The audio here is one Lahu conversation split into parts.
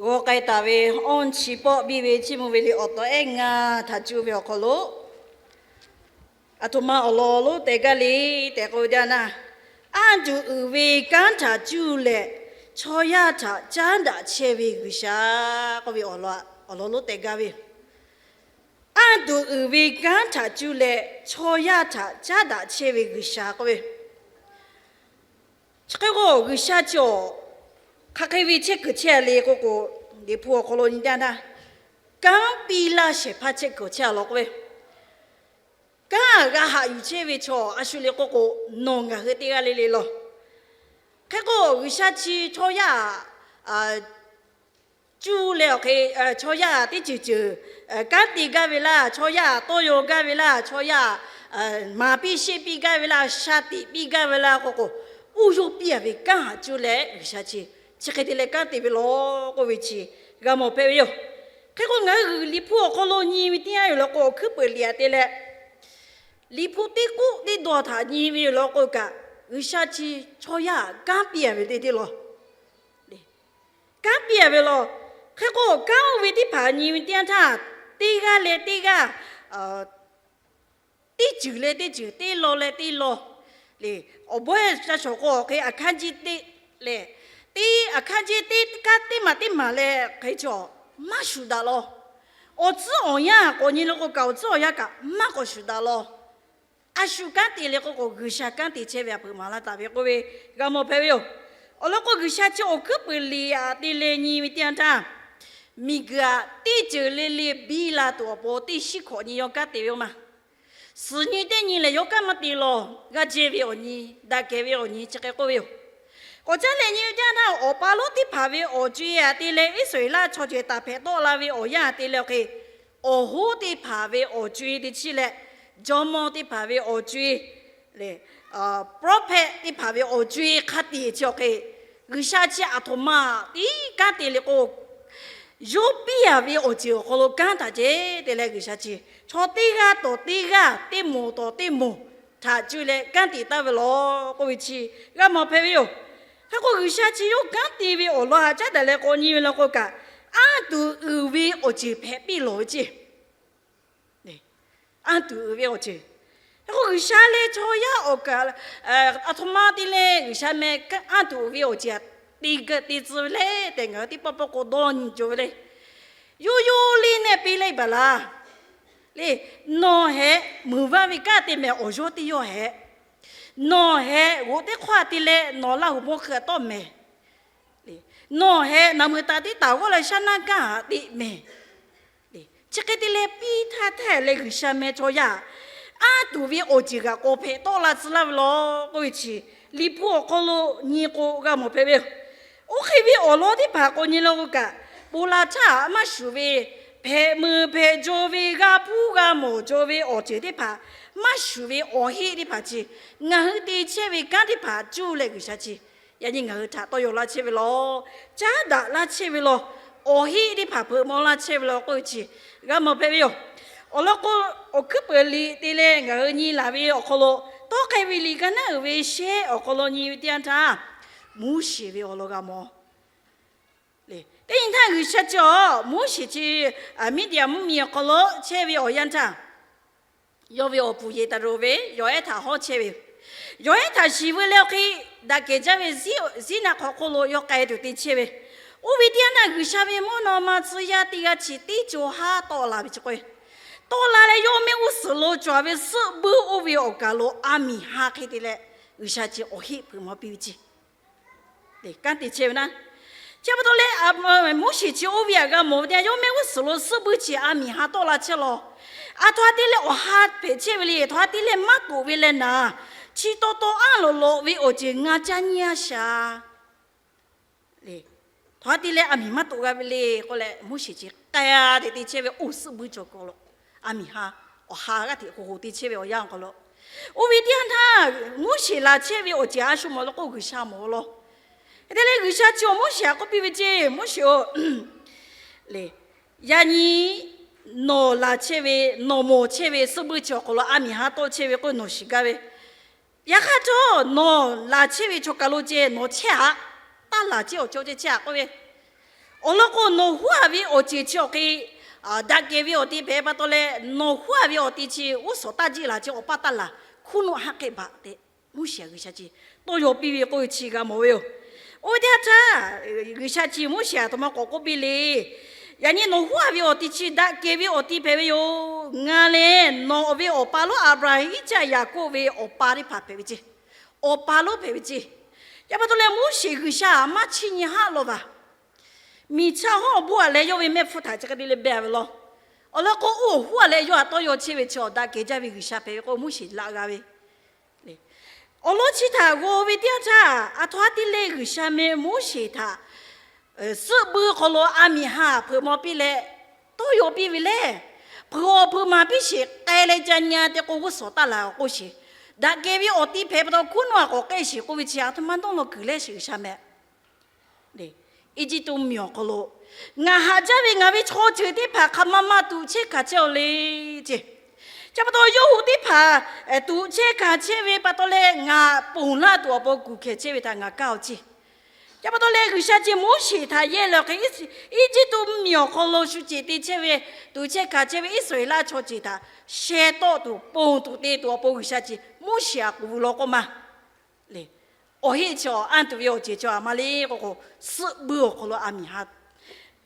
G'aw k'ai taˍ ve awˇ chi pawˆ biˇ ve Chiˇ mvuh ve liꞈ awˬ taw ehˉ ngaˇ htaꞈ cuˇ ve awˬ hk'aw lo, aˬ htoꞈ ma awˬ lawn lonˉ teh gaˇ le tehꞈ k'oˆ ve teˇ yanˇ, anˇ tuˬ uiˍ ve kanˉ htaꞈ cuˇ leh chaw yaˇ htaꞈ caˉ daꞈ chehˇ ve G'uiˬsha k'oˆ ve awˬ lawn lonˉ teh gaˇ ve yoˬ. Anˇ tuˬ uiˍ ve kanˉ htaꞈ cuˇ leh chaw yaˇ htaꞈ caˉ daꞈ chehˇ ve G'uiˬsha k'oˆ ve, chi hk'e k'o G'uiˬsha chi awˬ hk'aˬ hk'e ve chehˇ kuiˬ chehˇ le k'oˆ k'o, Liꞈ hpu awˬ hk'aw lo nyi teˇ yanˇ, kanˉ piˇ laˇ shehˍ hpaˇ chehˇ kuiˬ chehˇ a law k'oˆ ve, kanˉ g'a haꞈ yuˬ chehˇ ve chaw a shu le k'oˆ k'o, nawˬ ngaˬ hui teˇ g'aˇ le le law. Hk'e k'o G'uiˬsha chi chaw yaˇ cuˇ leh awˬ hk'e, chaw yaˇ teˇ ceuˬ ceuˬ kanˉ te gaˇ ve laˇ, chaw yaˇ tawˇ yaw gaˇ ve laˇ, chaw yaˇ maˍ piˇ sheˆ piˇ gaˇ ve laˇ, sha tiꞈ piˇ gaˇ ve laˇ k'oˆ k'o, uˇ yawˇ piˇ a ve kanˉ haꞈ cuˇ leh G'uiˬsha chi chi hk'e te leh kanˉ te ve law k'oˆ ve chi g'a mawˬ hpehꞈ ve yoˬ. Hk'e k'o ngaˬ hui Liꞈ hpu awˬ hk'aw lo nyi ve teˇ yanˇ yoˬ law k'o, awˬ hkuiˉ peuˍ liꞈ a te leh Liꞈ hpu teˇ k'uˆ teˇ dawˇ htaꞈ nyi ve yoˬ law k'o kaꞈ, G'uiˬsha chi chaw yaˇ kanˉ piˇ a ve teˇ teˇ law. Kanˉ piˇ a ve law. Hk'e k'o kanˉ oˇ ve teˇ hpaˍ nyi ve teˇ yanˇ htaˇ, teˇ g'aˇ leh teˇ g'aˇ, teˇ ceuˬ leh teˇ ceuˬ, teˇ law leh teˇ law, awˬ bawehˇ sha shawˍ k'o awˬ hk'e aˬ hkanˇ jeˇ teˇ leh, teˇ aˬ hkanˇ jeˇ teˇ kanˉ teˇ maˬ teˇ maˬ leh hk'e chaw maˇ shuˍ daꞈ law. Awˬ tcuhˉ awˬ yanˇ k'awꞈ nyi le k'o kaꞈ, awˬ tcuhˉ awˬ yanˇ kaꞈ maˇ k'awꞈ shuˍ daꞈ law. A shu kanˉ te le k'oˆ k'o, G'uiˬsha kanˉ te chehˇ ve a peuˬ maˍ laˇ taˍ ve k'oˆ ve g'a mawˬ hpehꞈ ve yoˬ. Awˬ lawn k'o G'uiˬsha chi awˬ hkuiˉ peuˍ liꞈ a te leh nyi ve teˇ yanˇ htaˇ, miˬguiˬ aꞈ teˇ ceuˬ le le biˇ la tuˬ awˬ pon teˇ shiˉ hkawꞈ nyi yawˇ kanˉ te ve oˇ ma. Suhˍ nyi teˇ nyi lehˬ yawˇ kanˉ maˇ te law. G'aˇ jehˇ ve awˬ nyi, daꞈ kehˬ ve awˬ nyi chi hk'e k'oˆ ve yoˬ. K'awꞈ caˉ leh nyi ve teˇ yanˇ htaˇ, awˬ pa lonˉ teˇ hpaˍ ve awˬ co-e aꞈ te leh Iˉsaˍreˍlaˆ chaw ceuˬ taˍ hpehꞈ tawˆ la ve awˬ yanˇ aꞈ te leh awˬ hk'e, awˬ hoˉ teˇ hpaˍ ve awˬ co-e teˇ chiˇ leh, jawˇmawˇ teˇ hpaˍ ve awˬ co-e leh, prophet teˇ hpaˍ ve awˬ co-e hk'a tiꞈ chi awˬ hk'e, G'uiˬsha chi aˬ htoꞈ ma tiˉ kanˉ te le k'o, yawˇ piˇ a ve awˬ ceuˬ awˬ hk'aw lo kanˉ htaꞈ ceh te leh G'uiˬsha chi chaw teˇ g'aˇ tawˍ teˇ g'aˇ, teˇ moˍ tawˍ teˇ moˍ htaꞈ cuˇ leh kanˉ te taˍ ve law k'oˆ ve chi g'a mawˬ hpehꞈ ve yoˬ. Hk'e k'o G'uiˬsha chi yawˇ kanˉ te ve awˬ lawn htaꞈ caˉ daꞈ leh k'awꞈ nyi ve law k'o kaꞈ, anˇ tuˬ uiˍ ve awˬ ceuˬ hpehꞈ piˇ lawˬ ve ceˇ. Anˇ tuˬ uiˍ ve awˬ ceuˬ. Hk'e k'o G'uiˬsha leh chaw yaˇ awˬ kaꞈ, aˬ htoꞈ ma te leh G'uiˬsha meh anˇ tuˬ uiˍ ve awˬ ceuˬ htaꞈ te tcuh ve le tehꞈ ngaˬ hui teˇ pawˆ pawˆ k'o dawˇ nyi cawˬ ve le. Yoˇ yoˇ liˇ nehˆ piˇ leh baˬ laˇ le. Nawˬ hehꞈ muiˬ vaˇ ve kanˉ te mehˍ awˬ yawˇ teˇ yawˇ hehꞈ. Nawˬ hehꞈ g'oꞈ teˇ hk'awˇ te leh nawˬ Laˇ huˍ mawˇ hkui tawˆ mehˍ. Nawˬ hehꞈ naˬ muiˬ taˍ teˇ taˍ g'awˇ leh shaˉ naˇ kanˉ htaꞈ te mehˍ. Chi hk'e te leh piˇ htaˇ htaˇ leh G'uiˬsha meh chaw yaˇ anˇ tuˬ ve awˬ ceuˬ g'aꞈ k'awꞈ hpehꞈ tawˆ la tcuh laˇ ve law k'oˆ ve chi, Liꞈ hpu awˬ hk'aw lo nyi k'o g'a mawˬ hpehꞈ ve yoˬ. Oˇ hk'e ve awˬ lawn teˇ hpaˍ k'awꞈ nyi law k'o kaꞈ, ponˬ laˬ htaˇ maˇ shuˍ ve, hpehꞈ meuˍ hpehꞈ jaw ve, g'a hpuˇ g'a mawˬ jaw ve awˬ ceuˬ teˇ hpaˍ, maˇ shuˍ ve awˬ heˆ teˇ hpaˍ chi, ngaˬ hui te chehˇ ve kanˉ teˇ hpaˍ cuˇ leh G'uiˬsha chi yaꞈ nyi ngaˬ hui htaꞈ tawˇ yaw laˇ chehˇ ve law, caˉ daꞈ laˇ chehˇ ve law, awˬ heˆ teˇ hpaˍ hpeuꞈ maw laˇ chehˇ ve law k'oˆ ve chi g'a mawˬ hpehꞈ ve yoˬ. Awˬ lawn k'o, awˬ hkuiˉ peuˍ liꞈ te leh ngaˬ hui nyi laˬ ve awˬ hk'aw lo, tawˇ hk'ai ve liꞈ ka naˉ uiˍ ve shehˆ awˬ hk'aw lo nyi ve teˇ yanˇ htaˇ, Moˉseˍ ve awˬ lawn g'a mawˬ. Teˇ nyi htaˇ G'uiˬsha chi awˬ Moˉseˍ chi Miˇdiˍaˍ mvuhˇmiˬ awˬ hk'aw lo chehˇ ve awˬ yanˇ htaˇ, yawˇ ve awˬ puˍ Yeˍtaˍroˍ ve yawˬ ehˉ htaꞈ hawˉ chehˇ ve yoˬ. Yawˬ ehˉ htaꞈ shiˍ veu leh awˬ hk'e, daꞈ kehˬ jaˇ ve Ziˉnaꞈ hk'aw hk'oˆ lo yawˇ k'ai tuˬ te chehˇ ve. Oˇ ve teˇ yanˇ htaˇ G'uiˬsha ve mvuhˇ naw ma tcuh yaˇ teˇ g'aˇ chi teˇ co haˉ tawˆ la ve chi k'o, tawˆ la leh yawˇ mehˆ g'uˇ suhˍ lo cawˬ ve suhˆ buiˇ oˇ ve awˬ kaˬ lo a miˬ ha hk'e te leh, G'uiˬsha chi awˬ heˆ hpeuꞈ maw piˇ ve ceˇ. Kanˉ te chehˇ ve naˉ, chi pa taw leh Moˉseˍ chi oˇ ve htaꞈ g'a mawˬ ve teˇ yanˇ, yawˇ mehˆ g'uˇ suhˍ lo suhˆ buiˇ chi a miˬ ha tawˆ la chehˇ law. Aˬ htoꞈ ha te leh awˬ ha hpehꞈ chehˇ ve le, aˬ htoꞈ ha te leh maˇ toꞈ ve leh naˍ, chi taw taw anˇ lawꞈ lawꞈ ve awˬ ceuˬ ngaˬ caˇ nyi a shaˍ. Aˬ htoꞈ ha te leh a miˬ maˇ toꞈ g'a ve le k'oˆ leh, Moˉseˍ chi k'ai a te te chehˇ ve oˇ suhˆ buiˇ cawˬ kaw lo, a miˬ ha, awˬ ha g'aˇ hteꞈ hoꞈ hoꞈ te chehˇ ve awˬ yanˇ awˬ hk'aw lo, oˇ ve teˇ yanˇ htaˇ Moˉseˍ laˬ chehˇ ve awˬ ceuˬ a shu mawˬ law k'o G'uiˬsha mawˬ law. Hk'e te leh G'uiˬsha chi awˬ Moˉseˍ htaꞈ k'oˆ piˇ ve ceˇ, Moˉseˍ-oˬ, le, yaꞈ nyi nawˬ laˬ chehˇ ve, nawˬ mawˬ chehˇ ve suhˆ buiˇ chi awˬ hk'aw lo a miˬ ha tawˆ chehˇ ve k'oˆ nawˬ shiˍ gaˇ ve. Yaꞈ hk'aˇ htawˇ nawˬ laˬ chehˇ ve chaw kaˬ lo ceh nawˬ chehˇ aꞈ, taˇ laˬ ceˇ awˬ cawˇ ceh chehˇ aꞈ k'oˆ ve. Awˬ lawn k'o, nawˬ huˉ aꞈ ve awˬ ceuˬ chi awˬ hk'e daꞈ kehˬ ve awˬ ti hpehꞈ pa taw leh, nawˬ huˉ aꞈ ve awˬ ti chi g'uˇ suhˍ taˇ jiˆ laˬ, chi awˬ paˇ taˇ laˬ, hkuˇ nawˆ haˆ k'ehˆ baˬ tehꞈ Moˉseˍ G'uiˬsha chi tawˇ yaw piˇ ve k'oˆ ve chi g'a mawˬ ve yoˬ. Oˇ ve teˇ yanˇ htaˇ, G'uiˬsha chi Moˉseˍ aˬ htoꞈ ma k'awꞈ k'oˆ piˇ le. Yaꞈ nyi nawˬ huˉ aꞈ ve awˬ ti chi daꞈ kehˬ ve awˬ ti hpehꞈ ve yoˬ. Ngaˬ lehˬ nawˬ ve awˬ pa lonˉ Aˍbraˍhanˍ, Iˉcaˆ, Yaˍkoˆ ve awˬ pa teˇ hpaˍ hpehꞈ ve ceˇ. Awˬ pa lonˉ hpehꞈ ve ceˇ. Chi pa taw leh Moˉseˍ G'uiˬsha aꞈ maˇ chiˇ nyi haˆ lawˬ vaˬ. Miˬ chaˇ hawˉ awˬ bon aꞈ leh yawˇ ve mehˆ hpfuhˇ htaꞈ chi hk'e te leh beh ve law. Awˬ lawn k'o, oˇ awˬ huˉ aꞈ leh yawˇ htaꞈ tawˇ yaw chehˇ ve chi awˬ daꞈ kehˬ jaˇ ve G'uiˬsha hpehꞈ ve k'o, Moˉseˍ laꞈ g'a ve. Awˬ lawn chi htaꞈ g'aw ve teˇ yanˇ htaˇ, aˬ htoꞈ ha te leh G'uiˬsha meh Moˉseˍ htaꞈ suhˆ buiˇ hk'aw lo a miˬ ha hpeuꞈ maw piˇ leh tawˇ yaw piˇ ve lehˬ, hpeuꞈ awˬ hpeuꞈ maˍ piˇ sheˍ, k'ai leh ca nyi-a te k'o g'uˇ suhˍ taˇ laˬ awˬ k'oˆ sheˍ. Daꞈ kehˬ ve awˬ ti hpehꞈ pa taw hkuˇ nawˆ aꞈ k'awꞈ k'ehˆ sheˍ k'oˆ ve chi aˬ htoꞈ ma dawˇ law kuiˬ leh sheˍ G'uiˬsha meh Eˇjiˇtuꞈ mvuhˇmiˬ awˬ hk'aw lo ngaˬ haꞈ jaˇ ve ngaˬ ve chaw ceuˬ teˇ hpaˍ hk'aˬ ma ma tuꞈ chehˇ hkanˍ chehˇ-oˬ le ceˇ. Chi pa taw yawˇ hui teˇ hpaˍ tuꞈ chehˇ hkanˍ chehˇ ve pa taw leh ngaˬ ponˬ laˇ tuˬ awˬ pon kuˬ hkehˍ chehˇ ve htaꞈ ngaˬ kaˇ-oˬ ceˇ. Chi pa taw leh G'uiˬsha chi Moˉseˍ htaꞈ yehˇ leh awˬ hk'e, Eˇjiˇtuꞈ mvuhˇmiˬ awˬ hk'aw lo shu ceˬ te chehˇ ve, tuꞈ chehˇ hkanˍ chehˇ ve Iˉsaˍreˍlaˆ chaw ceuˬ htaꞈ sheh tawˆ tuˬ ponˬ tuˬ te tuˬ awˬ pon G'uiˬsha chi Moˉseˍ aꞈ k'oˆ ve law k'oˆ ma le. Awˬ heˆ chi awˬ anˇ tuˬ ve awˬ ceuˬ chi aˬ ma le k'o k'o, suhˆ buiˇ awˬ hk'aw lo a miˬ ha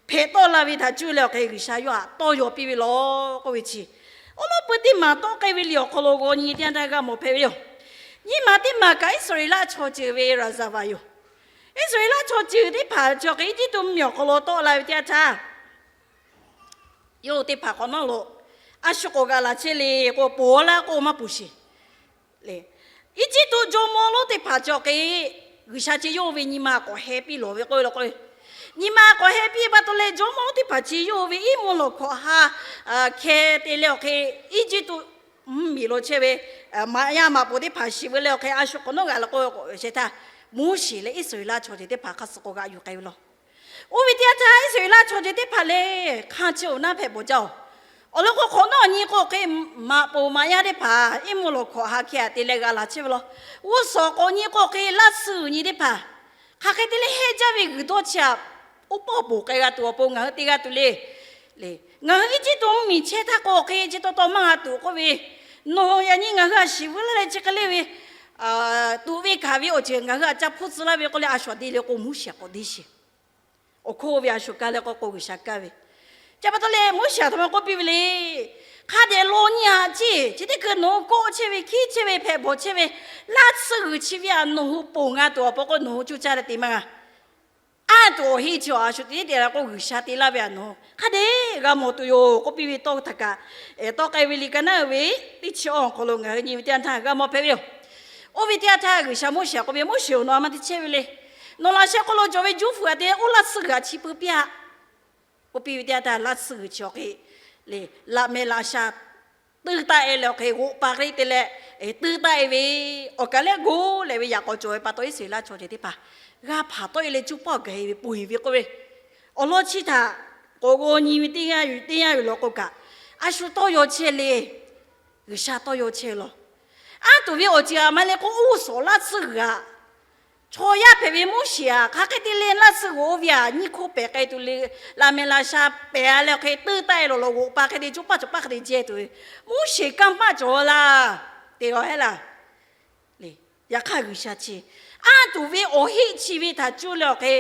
hpehꞈ tawˆ la ve htaꞈ cuˇ leh awˬ hk'e G'uiˬsha yawˇ htaꞈ tawˇ yaw piˇ ve law k'oˆ ve chi, awˬ lawn peu teˇ maˬ tawˆ k'ai ve liꞈ awˬ hk'aw lo g'aw nyi teˇ yanˇ htaˇ g'a mawˬ hpehꞈ ve yoˬ. Nyiˇ maˬ teˇ maˬ kaꞈ Iˉsaˍreˍlaˆ chaw ceuˬ ve raˍzaˍvaˍ yoˬ. Iˉsaˍreˍlaˆ chaw ceuˬ teˇ hpaˍ chi awˬ hk'e Eˇjiˇtuꞈ mvuhˇmiˬ awˬ hk'aw lo tawˆ la ve teˇ yanˇ htaˇ, yawˇ hui teˇ hpaˍ k'awꞈ nawˉ lo a shu k'awꞈ g'aꞈ laˬ chehˇ le k'o, ponˬ laˇ k'oˆ maˇ ponˬ sheˍ. Eˇjiˇtuꞈ jawˇmawˇ lonˉ teˇ hpaˍ chi awˬ hk'e G'uiˬsha chi yawˇ hui ve nyi ma k'awꞈ heh piˇ lawˬ ve k'oˆ ve law k'o, nyi ma k'awꞈ heh piˇ pa taw leh jawˇmawˇ lonˉ teˇ hpaˍ chi yawˇ hui ve iˉ mvuhˇ lawˬ hkawꞈ ha hkeh te leh awˬ hk'e Eˇjiˇtuꞈ mvuhˇmiˬ lo chehˇ ve maꞈ yaˇ maꞈ poˍ teˇ hpaˍ shiˍ ve leh awˬ hk'e a shu k'awꞈ nawˉ g'aꞈ laˬ k'o, sheh htaˇ Moˉseˍ leh Iˉsaˍreˍlaˆ chaw ceuˬ teˇ hpaˍ hk'a suh k'awꞈ g'aꞈ yuˬ k'ai ve law. Oˇ ve teˇ yanˇ htaˇ Iˉsaˍreˍlaˆ chaw ceuˬ teˇ hpaˍ lehˬ hk'anˇ chi awˬ naˉ hpehꞈ bawˬ jaˇ-oˬ. Awˬ lawn k'o, hk'awꞈ nawˉ awˬ nyi k'o hk'e maꞈ poˍ maꞈ yaˇ teˇ hpaˍ iˉ mvuhˇ lawˬ hkawꞈ ha hkeh aꞈ te leh g'aꞈ laˬ chehˇ ve law. G'uˇ suhˍ k'awꞈ nyi k'o hk'e laˇ tsuhˇ g'uiˬ nyi teˇ hpaˍ hk'aˬ hk'e te leh heˆ jaˇ ve g'uiˬ dawˇ chi aꞈ, oˇ pawˆ ponˬ k'ai g'a tuˬ awˬ pon ngaˬ hui te g'a tuˬ le. Ngaˬ hui Eˇjiˇtuꞈ mvuhˇmiˬ chehˇ htaˇ k'o hk'e chi taw taw maˇ g'a tuˬ k'oˆ ve, nawˬ yaꞈ nyi ngaˬ hui a shiˍ veu laˇ leh chi hk'e le ve tuꞈ ve hkanˍ ve awˬ ceuˬ ngaˬ hui a ca hpuˇ tcuh laˇ ve k'oˆ leh a shu aꞈ te le k'o Moˉseˍ k'awꞈ te sheˍ. Awˬ hk'oˆ ve a shu kaˇ leh k'o k'o G'uiˬsha kaˇ ve. Chi pa taw leh Moˉseˍ aˬ htoꞈ ma k'oˆ piˇ ve le. Hk'a dehꞈ law nyi-a ceˇ. Chi teˇ hkui nawˬ hui kawˆ chehˇ ve, hkiˉ chehˇ ve, hpehꞈ bawˬ chehˇ ve, laˇ tsuhˇ g'uiˬ chi ve aꞈ nawˬ hui ponˬ g'a tuˬ awˬ pon k'o nawˬ hui cuˇ caˇ leh te maˇ g'a. Anˇ tuˬ awˬ heˆ chi awˬ a shu te te la k'o G'uiˬsha te laˇ ve aꞈ nawˬ hui hk'a dehꞈ g'a mawˬ tuˬ yoˬ k'oˆ piˇ ve tawˇ htaꞈ kaꞈ, tawˆ k'ai ve liꞈ ka naˉ uiˍ ve teˇ chi awˬ hk'aw lo ngaˬ hui nyi ve teˇ yanˇ htaˇ g'a mawˬ hpehꞈ ve yoˬ. Oˇ ve teˇ yanˇ htaˇ G'uiˬsha Moˉseˍ aꞈ k'oˆ ve, Moˉseˍ-oˬ, nawˬ a ma te chehˇ ve le. Nawˬ laꞈ sheh hk'aw lo cawˬ ve juˇ fuiˍ aꞈ te oˇ laˇ tsuhˇ g'uiˬ aꞈ chi pui piˇ-a k'oˆ piˇ ve teˇ yanˇ htaˇ, laˇ tsuhˇ g'uiˬ chi awˬ hk'e le, laꞈ mehˍ laꞈ sha tuiˇ taˆ-e leh awˬ hk'e g'oꞈ pa hk'e te leh, tuiˇ taˆ-e ve awˬ kaˬ lehˆ go leh ve yaꞈ k'aw cawˬ ve pa taw Iˉsaˍreˍlaˆ chaw ceuˬ teˇ hpaˍ g'a hpanˍ tawˆ-e leh cuˇ pawˆ gaˬ-e ve ponˬ-e ve k'oˆ ve, awˬ lawn chi htaꞈ k'awꞈ g'aw nyi ve teˇ yanˇ yoˬ, teˇ yanˇ yoˬ law k'o kaꞈ, a shu tawˇ yaw chehˇ le. G'uiˬsha tawˇ yaw chehˇ law. Anˇ tuˬ ve awˬ ceuˬ aꞈ ma leh k'o, oˇ suhˍ laˇ tsuhˇ g'uiˬ aꞈ, chaw yaˇ hpehꞈ ve Moˉseˍ aꞈ hk'aˬ hk'e te leh laˇ tsuhˇ g'uiˬ oˇ ve aꞈ nyiˇ hk'oˆ pehꞈ k'ai tuˬ le. Laꞈ mehˍ laꞈ sha pehꞈ-a leh awˬ hk'e tuiˇ taˆ-e lawˬ lawˬ g'oꞈ pa hk'e te cuˇ paˇ cawˬ paˇ hk'e te jehˇ tuˬ ve, Moˉseˍ kanˇ paˆ cawˬ laˇ. Te g'a hehˉ laˇ. Yaꞈ hk'aˇ G'uiˬsha chi anˇ tuˬ ve awˬ heˆ chi ve htaꞈ cuˇ leh awˬ hk'e,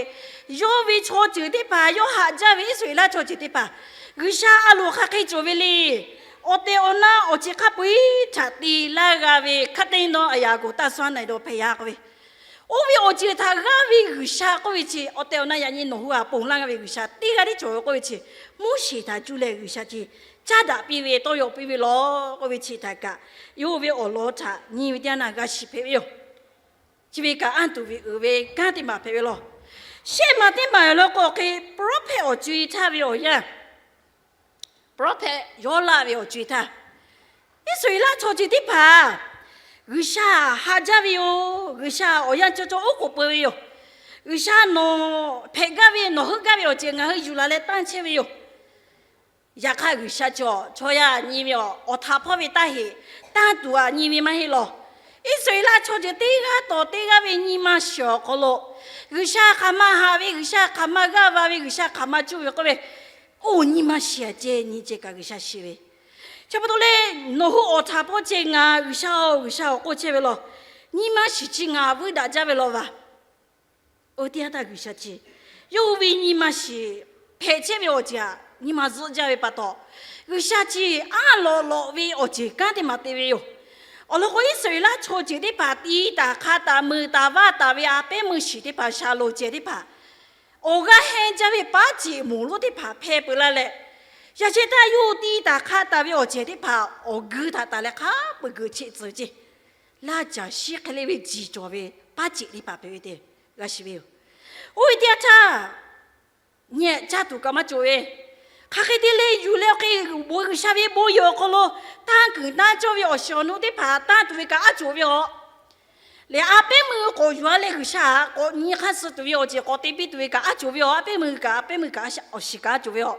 yawˇ ve chaw ceuˬ teˇ hpaˍ, yawˇ haꞈ jaˇ ve Iˉsaˍreˍlaˆ chaw ceuˬ teˇ hpaˍ, G'uiˬsha a loˍ hk'aˬ hk'e cawˬ ve le. Awˬ tehˬ awˬ na awˬ ceuˬ hk'a peu-eˬ htaꞈ te laˇ g'a ve hk'a te nawˇ a yaꞈ g'oˍ taˇ suhˉ na-e dawˇ hpehˇ yaˇ k'oˆ ve, oˇ ve awˬ ceuˬ htaꞈ g'aˇ ve G'uiˬsha k'oˆ ve chi, awˬ tehˬ awˬ na yaꞈ nyi nawˬ hui aꞈ ponˬ laˇ g'a ve G'uiˬsha teˇ g'aˇ tiˉ cawˬ ve k'oˆ ve chi, Moˉseˍ htaꞈ cuˇ leh G'uiˬsha chi caˉ daꞈ piˇ ve tawˇ yaw piˇ ve law k'oˆ ve chi htaꞈ kaꞈ, yawˇ ve awˬ lawn htaꞈ nyi ve teˇ yanˇ g'a shiˍ hpehꞈ ve yoˬ. Chi ve kaꞈ anˇ tuˬ ve uiˍ ve kanˉ teˇ maˬ hpehꞈ ve law. Shehˆ maˬ teˇ maˬ awˬ lawn k'o hk'e, prophet awˬ co-e htaˇ ve awˬ yanˇ, prophet Yawˇlaˆ ve awˬ co-e htaˇ, Iˉsaˍreˍlaˆ chaw ceuˬ teˇ hpaˍ G'uiˬsha haꞈ jaˇ ve yoˬ. G'uiˬsha awˬ yanˇ cawˇ cawˇ oˉ k'oˍ peu ve yoˬ. G'uiˬsha nawˬ hpehꞈ gaˇ ve, nawˬ heuˆ gaˇ ve awˬ ceuˬ ngaˬ hui yuˬ laˬ leh tanˇ chehˇ ve yoˬ. Yaꞈ hk'aˇ G'uiˬsha chaw, chaw yaˇ nyi ve awˬ htaꞈ hpawˇ ve taˇ heꞈ, tanˇ tuˬ aꞈ nyi ve maˇ heˆ lawˬ. Iˉsaˍreˍlaˆ chaw ceuˬ teˇ g'aˇ tawˍ teˇ g'aˇ ve nyi ma shiˍ awˬ hk'aw lo, G'uiˬsha hk'aˬ ma haꞈ ve, G'uiˬsha hk'aˬ ma g'aˇ va ve, G'uiˬsha hk'aˬ ma cuˇ ve k'oˆ ve, oˇ nyi ma shiˍ ceh nyi ceh kaꞈ G'uiˬsha shiˍ ve. Chi pa taw leh, nawˬ hui awˬ htaꞈ pawˇ ceh ngaˬ G'uiˬsha-oˬ, G'uiˬsha-oˬ k'oˆ chehˇ ve law. Nyi ma shiˍ chi ngaˬ vuiˇ daꞈ jaˇ ve law va. Oˇ teˇ yanˇ htaˇ G'uiˬsha chi yawˇ hui ve nyi ma shiˍ hpehꞈ chehˇ ve awˬ ceuˬ htaꞈ nyi ma zuhˆ jaˇ ve pa taw, G'uiˬsha chi aˉ lawꞈ lawꞈ ve awˬ ceuˬ kanˉ teˇ maˬ te ve yoˬ. Awˬ lawn k'o, Iˉsaˍreˍlaˆ chaw ceuˬ teˇ hpaˍ ti taˍ hk'a taˍ meuˍ taˍ vaˇ taˍ ve a pehˉ meuˇ shiˍ teˇ hpaˍ, shaˍlonˍ cehˬ teˇ hpaˍ, awˬ g'aˇ hehnˇ jaˇ ve paˉ ceꞈ moˍ lonˉ teˇ hpaˍ hpehˇ peu laˇ leh, yaꞈ sheh htaˇ yawˇ hui ti taˍ hk'a taˍ ve awˬ cehˬ teˇ hpaˍ awˬ geu htaꞈ taˍ leh hk'a peu geu cheˆ tcuh ve ceˇ. Laˇ caˬ shiˉ hk'e le ve jiˬ cawˬ ve paˉ ceꞈ teˇ hpaˍ hpehꞈ ve tehꞈ g'a shiˍ ve yoˬ. Oˇ ve teˇ yanˇ htaˇ, nyi caˇ tuˬ kaꞈ maˇ cawˬ ve, hk'aˬ hk'e te leh yuˬ leh awˬ hk'e bon G'uiˬsha ve bon yehˬ awˬ hk'aw lo tanˇ kuiˬ tanˇ cawˇ ve awˬ shiˍ awˬ nu teˇ hpaˍ tanˇ tuˬ ve kaꞈ aˉ cawˬ ve aˬ. Lehˬ, a pehˉ meuˇ k'awꞈ yuˬ-a leh G'uiˬsha k'awꞈ nyi hk'aˇ suh tuˬ ve awˬ ceuˬ k'awꞈ te piˇ tuˬ ve kaꞈ aˉ cawˬ ve aˬ. A pehˉ meuˇ kaꞈ, a pehˉ meuˇ kaꞈ awˬ shiˍ kaꞈ aˉ cawˬ ve aˬ.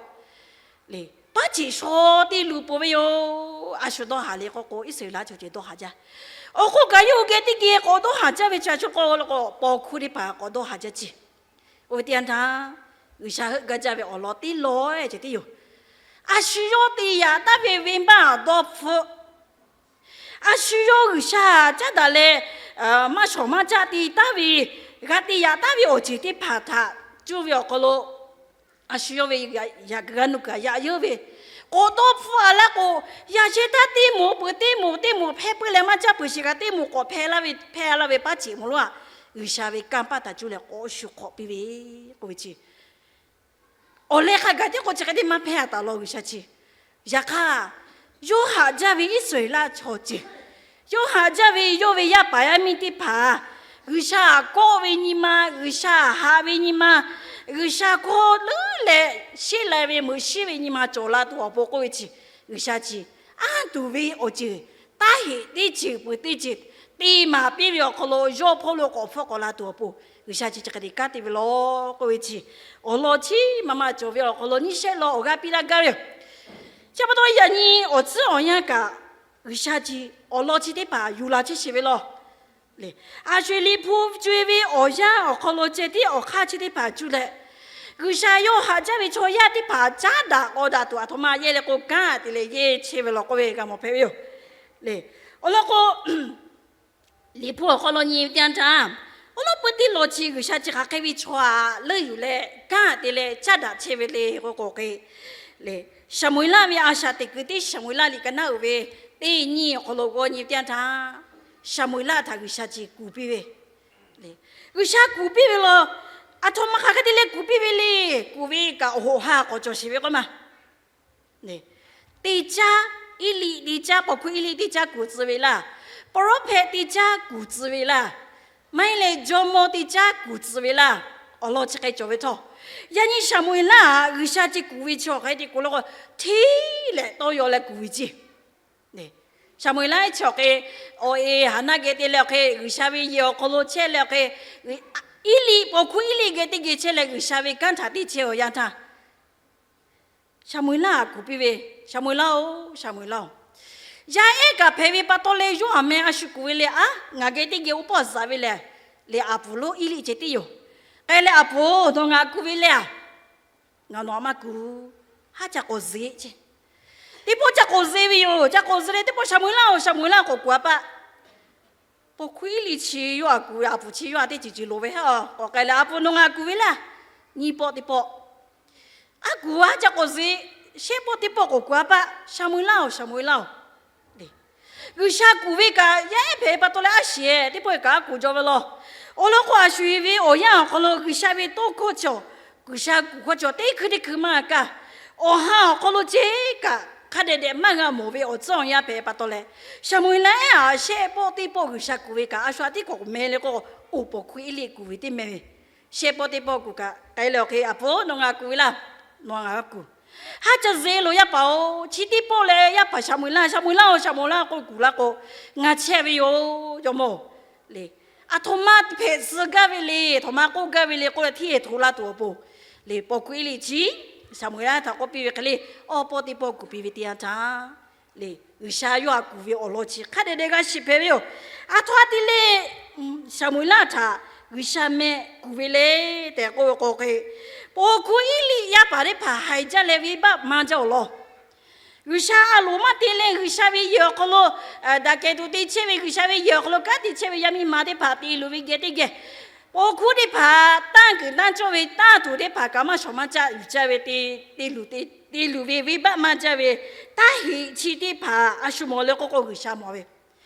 Lehˬ, paˉ ceꞈ shaw te luˬ peuˬ ve yoˬ. A shu dawˇ haˍ le k'oˆ k'o, Iˉsaˍreˍlaˆ chaw ceuˬ dawˇ haˍ jaˇ. Awˬ hk'oˆ kaꞈ yawˇ hui geh teˇ geh k'awꞈ dawˇ haˍ jaˇ ve chi a shu k'o, k'o paw hkuˇ teˇ hpaˍ k'awꞈ dawˇ haˍ jaˇ ceˇ. Oˇ ve teˇ yanˇ htaˇ, G'uiˬsha heuˆ gaˇ jaˇ ve awˬ lawn teˇ lawn ceh tiˉ yoˬ. A shu yawˇ te yaꞈ taˍ ve venˇbaˆ dawˇ hpfuhˆ, a shu yawˇ G'uiˬsha caˉ daꞈ leh maˇ shawˍ maˇ caˆ te taˍ ve, g'a te yaꞈ taˍ ve awˬ ceuˬ teˇ hpaˍ htaꞈ cuˇ ve awˬ hk'aw lo, a shu yawˇ ve yaꞈ g'a nuˇ kaꞈ yaꞈ yeuˉ ve, k'awꞈ dawˇ hpfuhˆ-a laˇ k'o, yaꞈ sheh htaˇ teˇ moˍ peuˬ teˇ moˍ, teˇ moˍ hpehˇ puiˉ leh maˇ caˇ peuˬ sheˍ kaꞈ teˇ moˍ k'awꞈ hpehˇ laˇ ve, hpehˇ laˇ ve paˉ ceꞈ moˍ lonˉ-a, G'uiˬsha ve kanˇ paˆ htaꞈ cuˇ leh k'awꞈ shu hk'awꞈ piˇ ve k'oˆ ve chi. Awˬ leh hk'a gaˬ tiˉ k'o chi hk'e te maˇ hpehˇ-a taˍ law G'uiˬsha chi. Yaꞈ hk'aˇ, yawˇ haꞈ jaˇ ve Iˉsaˍreˍlaˆ chaw ceuˬ, yawˇ haꞈ jaˇ ve yawˇ ve yaˇ paˍ yaˇ miˇ teˇ hpaˍ, G'uiˬsha kawˆ ve nyi ma, G'uiˬsha haꞈ ve nyi ma, G'uiˬsha hkawˇ leuˉ leh sheˉ lai ve meuꞈ shiˉ ve nyi ma cawˬ la tuˬ awˬ pon k'oˆ ve chi, G'uiˬsha chi anˇ tuˬ ve awˬ ceuˬ, taˇ heꞈ teˇ ceuˬ peuˬ teˇ ceuˬ te maˍ piˇ ve awˬ hk'aw lo yawˇ hpawˇ lo k'awꞈ hpfuhˆ k'awꞈ la tuˬ awˬ pon, G'uiˬsha chi chi hk'e te kanˉ te ve law k'oˆ ve chi, awˬ lawn chi maˇ maˇ cawˬ ve awˬ hk'aw lo nyiˇ shehˆ law awˬ g'aˇ piˇ laˇ gaˇ ve yoˬ. Chi pa taw yaꞈ nyi awˬ tcuhˉ awˬ yanˇ kaꞈ, G'uiˬsha chi awˬ lawn chi teˇ hpaˍ yuˬ la chehˇ sheˍ ve law. Lehˬ, a shu Liꞈ hpu co-e ve awˬ yanˇ awˬ hk'aw lo ceh tiˉ awˬ hk'aˇ chi teˇ hpaˍ cuˇ leh, G'uiˬsha yawˇ haꞈ jaˇ ve chaw yaˇ teˇ hpaˍ caˉ daꞈ k'aw daꞈ tuˬ aˬ htoꞈ ma yehˇ leh k'o, kanˉ te leh yehˇ chehˇ ve law k'oˆ ve g'a mawˬ hpehꞈ ve yoˬ. Lehˬ, awˬ lawn k'o, Liꞈ hpu awˬ hk'aw lo nyi ve teˇ yanˇ htaˇ, awˬ lawn pui teˇ law chi G'uiˬsha chi hk'aˬ hk'e ve chaw aꞈ leuˆ yuˬ leh kanˉ te leh caˉ daꞈ chehˇ ve le k'oˆ k'o hk'e, lehˬ, Saˍmo-eˍlaˆ ve a shaꞈ teꞈ kuiˬ teˇ Saˍmo-eˍlaˆ liꞈ ka naˉ uiˍ ve teˇ nyiˇ awˬ hk'aw lo g'aw nyi ve teˇ yanˇ htaˇ, Saˍmo-eˍlaˆ htaꞈ G'uiˬsha chi kuˬ piˇ ve, G'uiˬsha kuˬ piˇ ve law. Aˬ htoꞈ ma hk'aˬ hk'e te leh kuˬ piˇ ve le. Kuˬ ve kaꞈ awˬ hoꞈ ha k'awꞈ cawˬ sheˍ ve k'o maˇ Teˇ caˉ, Eˇliˆ teˇ caˉ, paw hkuˇ Eˇliˆ teˇ caˉ kuˬ tcuh ve laˇ. Prophet teˇ caˉ kuˬ tcuh ve laˇ. Maˇ heˆ leh jawˇmawˇ teˇ caˉ kuˬ tcuh ve laˇ. Awˬ lawn chi hk'e cawˬ ve htawˇ, yaꞈ nyi Saˍmo-eˍlaˆ htaꞈ G'uiˬsha chi kuˬ ve chi awˬ hk'e te kuˬ law k'o, hteˇ leh tawˇ yaw leh kuˬ ve ceˇ. Saˍmo-eˍlaˆ chi awˬ hk'e, awˬ e Haˍnaˆ geh te leh awˬ hk'e G'uiˬsha ve yehˬ awˬ hk'aw lo chehˇ leh awˬ hk'e, Eˇliˆ, paw hkuˇ Eˇliˆ geh teˇ geh chehˇ leh G'uiˬsha ve kanˉ htaꞈ te chehˇ awˬ yanˇ htaˇ, Saˍmo-eˍlaˆ htaꞈ kuˬ piˇ ve, Saˍmo-eˍlaˆ-oˬ, Saˍmo-eˍlaˆ-oˬ, yaˇ ehˉ kaꞈ hpehꞈ ve pa taw leh yawˇ aˬ meh a shu kuˬ ve le. Aˉ, ngaˬ geh teˇ geh oˇ pawˆ zaꞈ ve lehˬ, lehˬ aˬ puˍ lonˉ Eˇliˆ ceh tiˉ yoˬ. K'ai leh, Aˬ puˍ-oˬ, nawˬ ngaˬ kuˬ ve le a. Ngaˬ nawˬ htaꞈ maˇ kuˬ. Haˉ ca k'awꞈ zeꞈ ceˇ. Teˇ pawˆ ca k'awꞈ zeꞈ ve yoˬ. Ca k'awꞈ zeꞈ leh teˇ pawˆ Saˍmo-eˍlaˆ-oˬ, Saˍmo-eˍlaˆ k'awꞈ kuˬ a paˆ. Paw hkuˇ Eˇliˆ chi yawˇ htaꞈ kuˬ ve, aˬ puˍ chi yawˇ htaꞈ teˇ ceuˬ ceuˬ loˍ ve htaˇ, k'awꞈ k'ai leh, Aˬ puˍ nawˬ ngaˬ kuˬ ve laˇ. Nyiˇ pawˆ teˇ pawˆ. Aˉ, kuˬ a ca k'awꞈ zeꞈ. Shehˆ pawˆ teˇ pawˆ k'awꞈ kuˬ a paˆ. Saˍmo-eˍlaˆ-oˬ, Saˍmo-eˍlaˆ-oˬ, G'uiˬsha kuˬ ve kaꞈ yaˇ ehˉ hpehꞈ pa taw leh aˉ shiˍ-e, teˇ pawˆ kaꞈ aˉ kuˬ jaw ve law. Awˬ lawn k'o, a shu ve awˬ yanˇ awˬ hk'aw lo G'uiˬsha ve tawˇ hkawˇ cawˬ, G'uiˬsha kuˬ hkawˇ cawˬ teˇ hkui teˇ hkui maˇ g'a kaˇ. Awˬ ha awˬ hk'aw lo ceh kaꞈ hk'a dehꞈ dehꞈ maˇ g'a mawˬ ve awˬ tcuhˉ awˬ yanˇ hpehꞈ pa taw leh, Saˍmo-eˍlaˆ ehˉ htaꞈ shehˆ pawˆ teˇ pawˆ G'uiˬsha kuˬ ve kaꞈ, a shu htaꞈ tiˉ k'awꞈ meh leh k'o, oˇ paw hkuˇ Eˇliˆ kuˬ ve teˇ meh ve. Shehˆ pawˆ teˇ pawˆ kuˬ kaꞈ k'ai leh awˬ hk'e, Aˬ puˍ nawˬ ngaˬ kuˬ ve laˇ. Nawˬ ngaˬ g'a kuˬ. Haˉ ca zeꞈ loˬ, yaˇ paˍ-oˬ. Chi teˇ pawˆ leh yaˇ paˍ Saˍmo-eˍlaˆ, Saˍmo-eˍlaˆ-oˬ, Saˍmo-eˍlaˆ k'oˆ kuˬ laˇ k'o, ngaˬ chehˇ ve yoˬ, jawˇmawˇ-oˬ. Lehˬ, aˬ htoꞈ ma hpehꞈ tcuh gaˇ ve le, aˬ htoꞈ ma k'oˆ gaˇ ve le k'oˆ leh hteˇ heh hto laˇ tuˬ awˬ pon, lehˬ, paw hkuˇ Eˇliˆ chi Saˍmo-eˍlaˆ htaꞈ k'oˆ piˇ ve hk'e le, awˇ pawˆ teˇ pawˆ kuˬ piˇ ve teˇ yanˇ htaˇ, lehˬ, G'uiˬsha yawˇ htaꞈ kuˬ ve awˬ lawn chi hk'a dehꞈ dehꞈ g'a shiˍ hpehꞈ ve yoˬ. Aˬ htoꞈ ma te leh Saˍmo-eˍlaˆ htaꞈ G'uiˬsha meh kuˬ ve le tehꞈ k'oˆ ve k'o hk'e, paw hkuˇ Eˇliˆ yaˇ paˍ teˇ hpaˍ haiˬ jaˇ leh venˇbaˆ maˇ jaˇ awˬ lawn, G'uiˬsha a loˍ maˇ te leh G'uiˬsha ve yehˬ awˬ hk'aw lo daꞈ kehˬ tuˬ te chehˇ ve, G'uiˬsha ve yehˬ awˬ hk'aw lo kanˉ te chehˇ ve yaˇ miˇ ma teˇ hpaˍ te luˬ ve geh teˇ geh, paw hkuˇ teˇ hpaˍ tanˇ kuiˬ tanˇ cawˇ ve tanˇ tuˬ teˇ hpaˍ kaꞈ maˇ shawˍ maˇ caˆ yuˬ caˇ ve te, te luˬ ve venˇbaˆ maˇ jaˇ ve, taˇ heꞈ chi teˇ hpaˍ a shu mawˬ leh k'oˆ k'o G'uiˬsha mawˬ ve,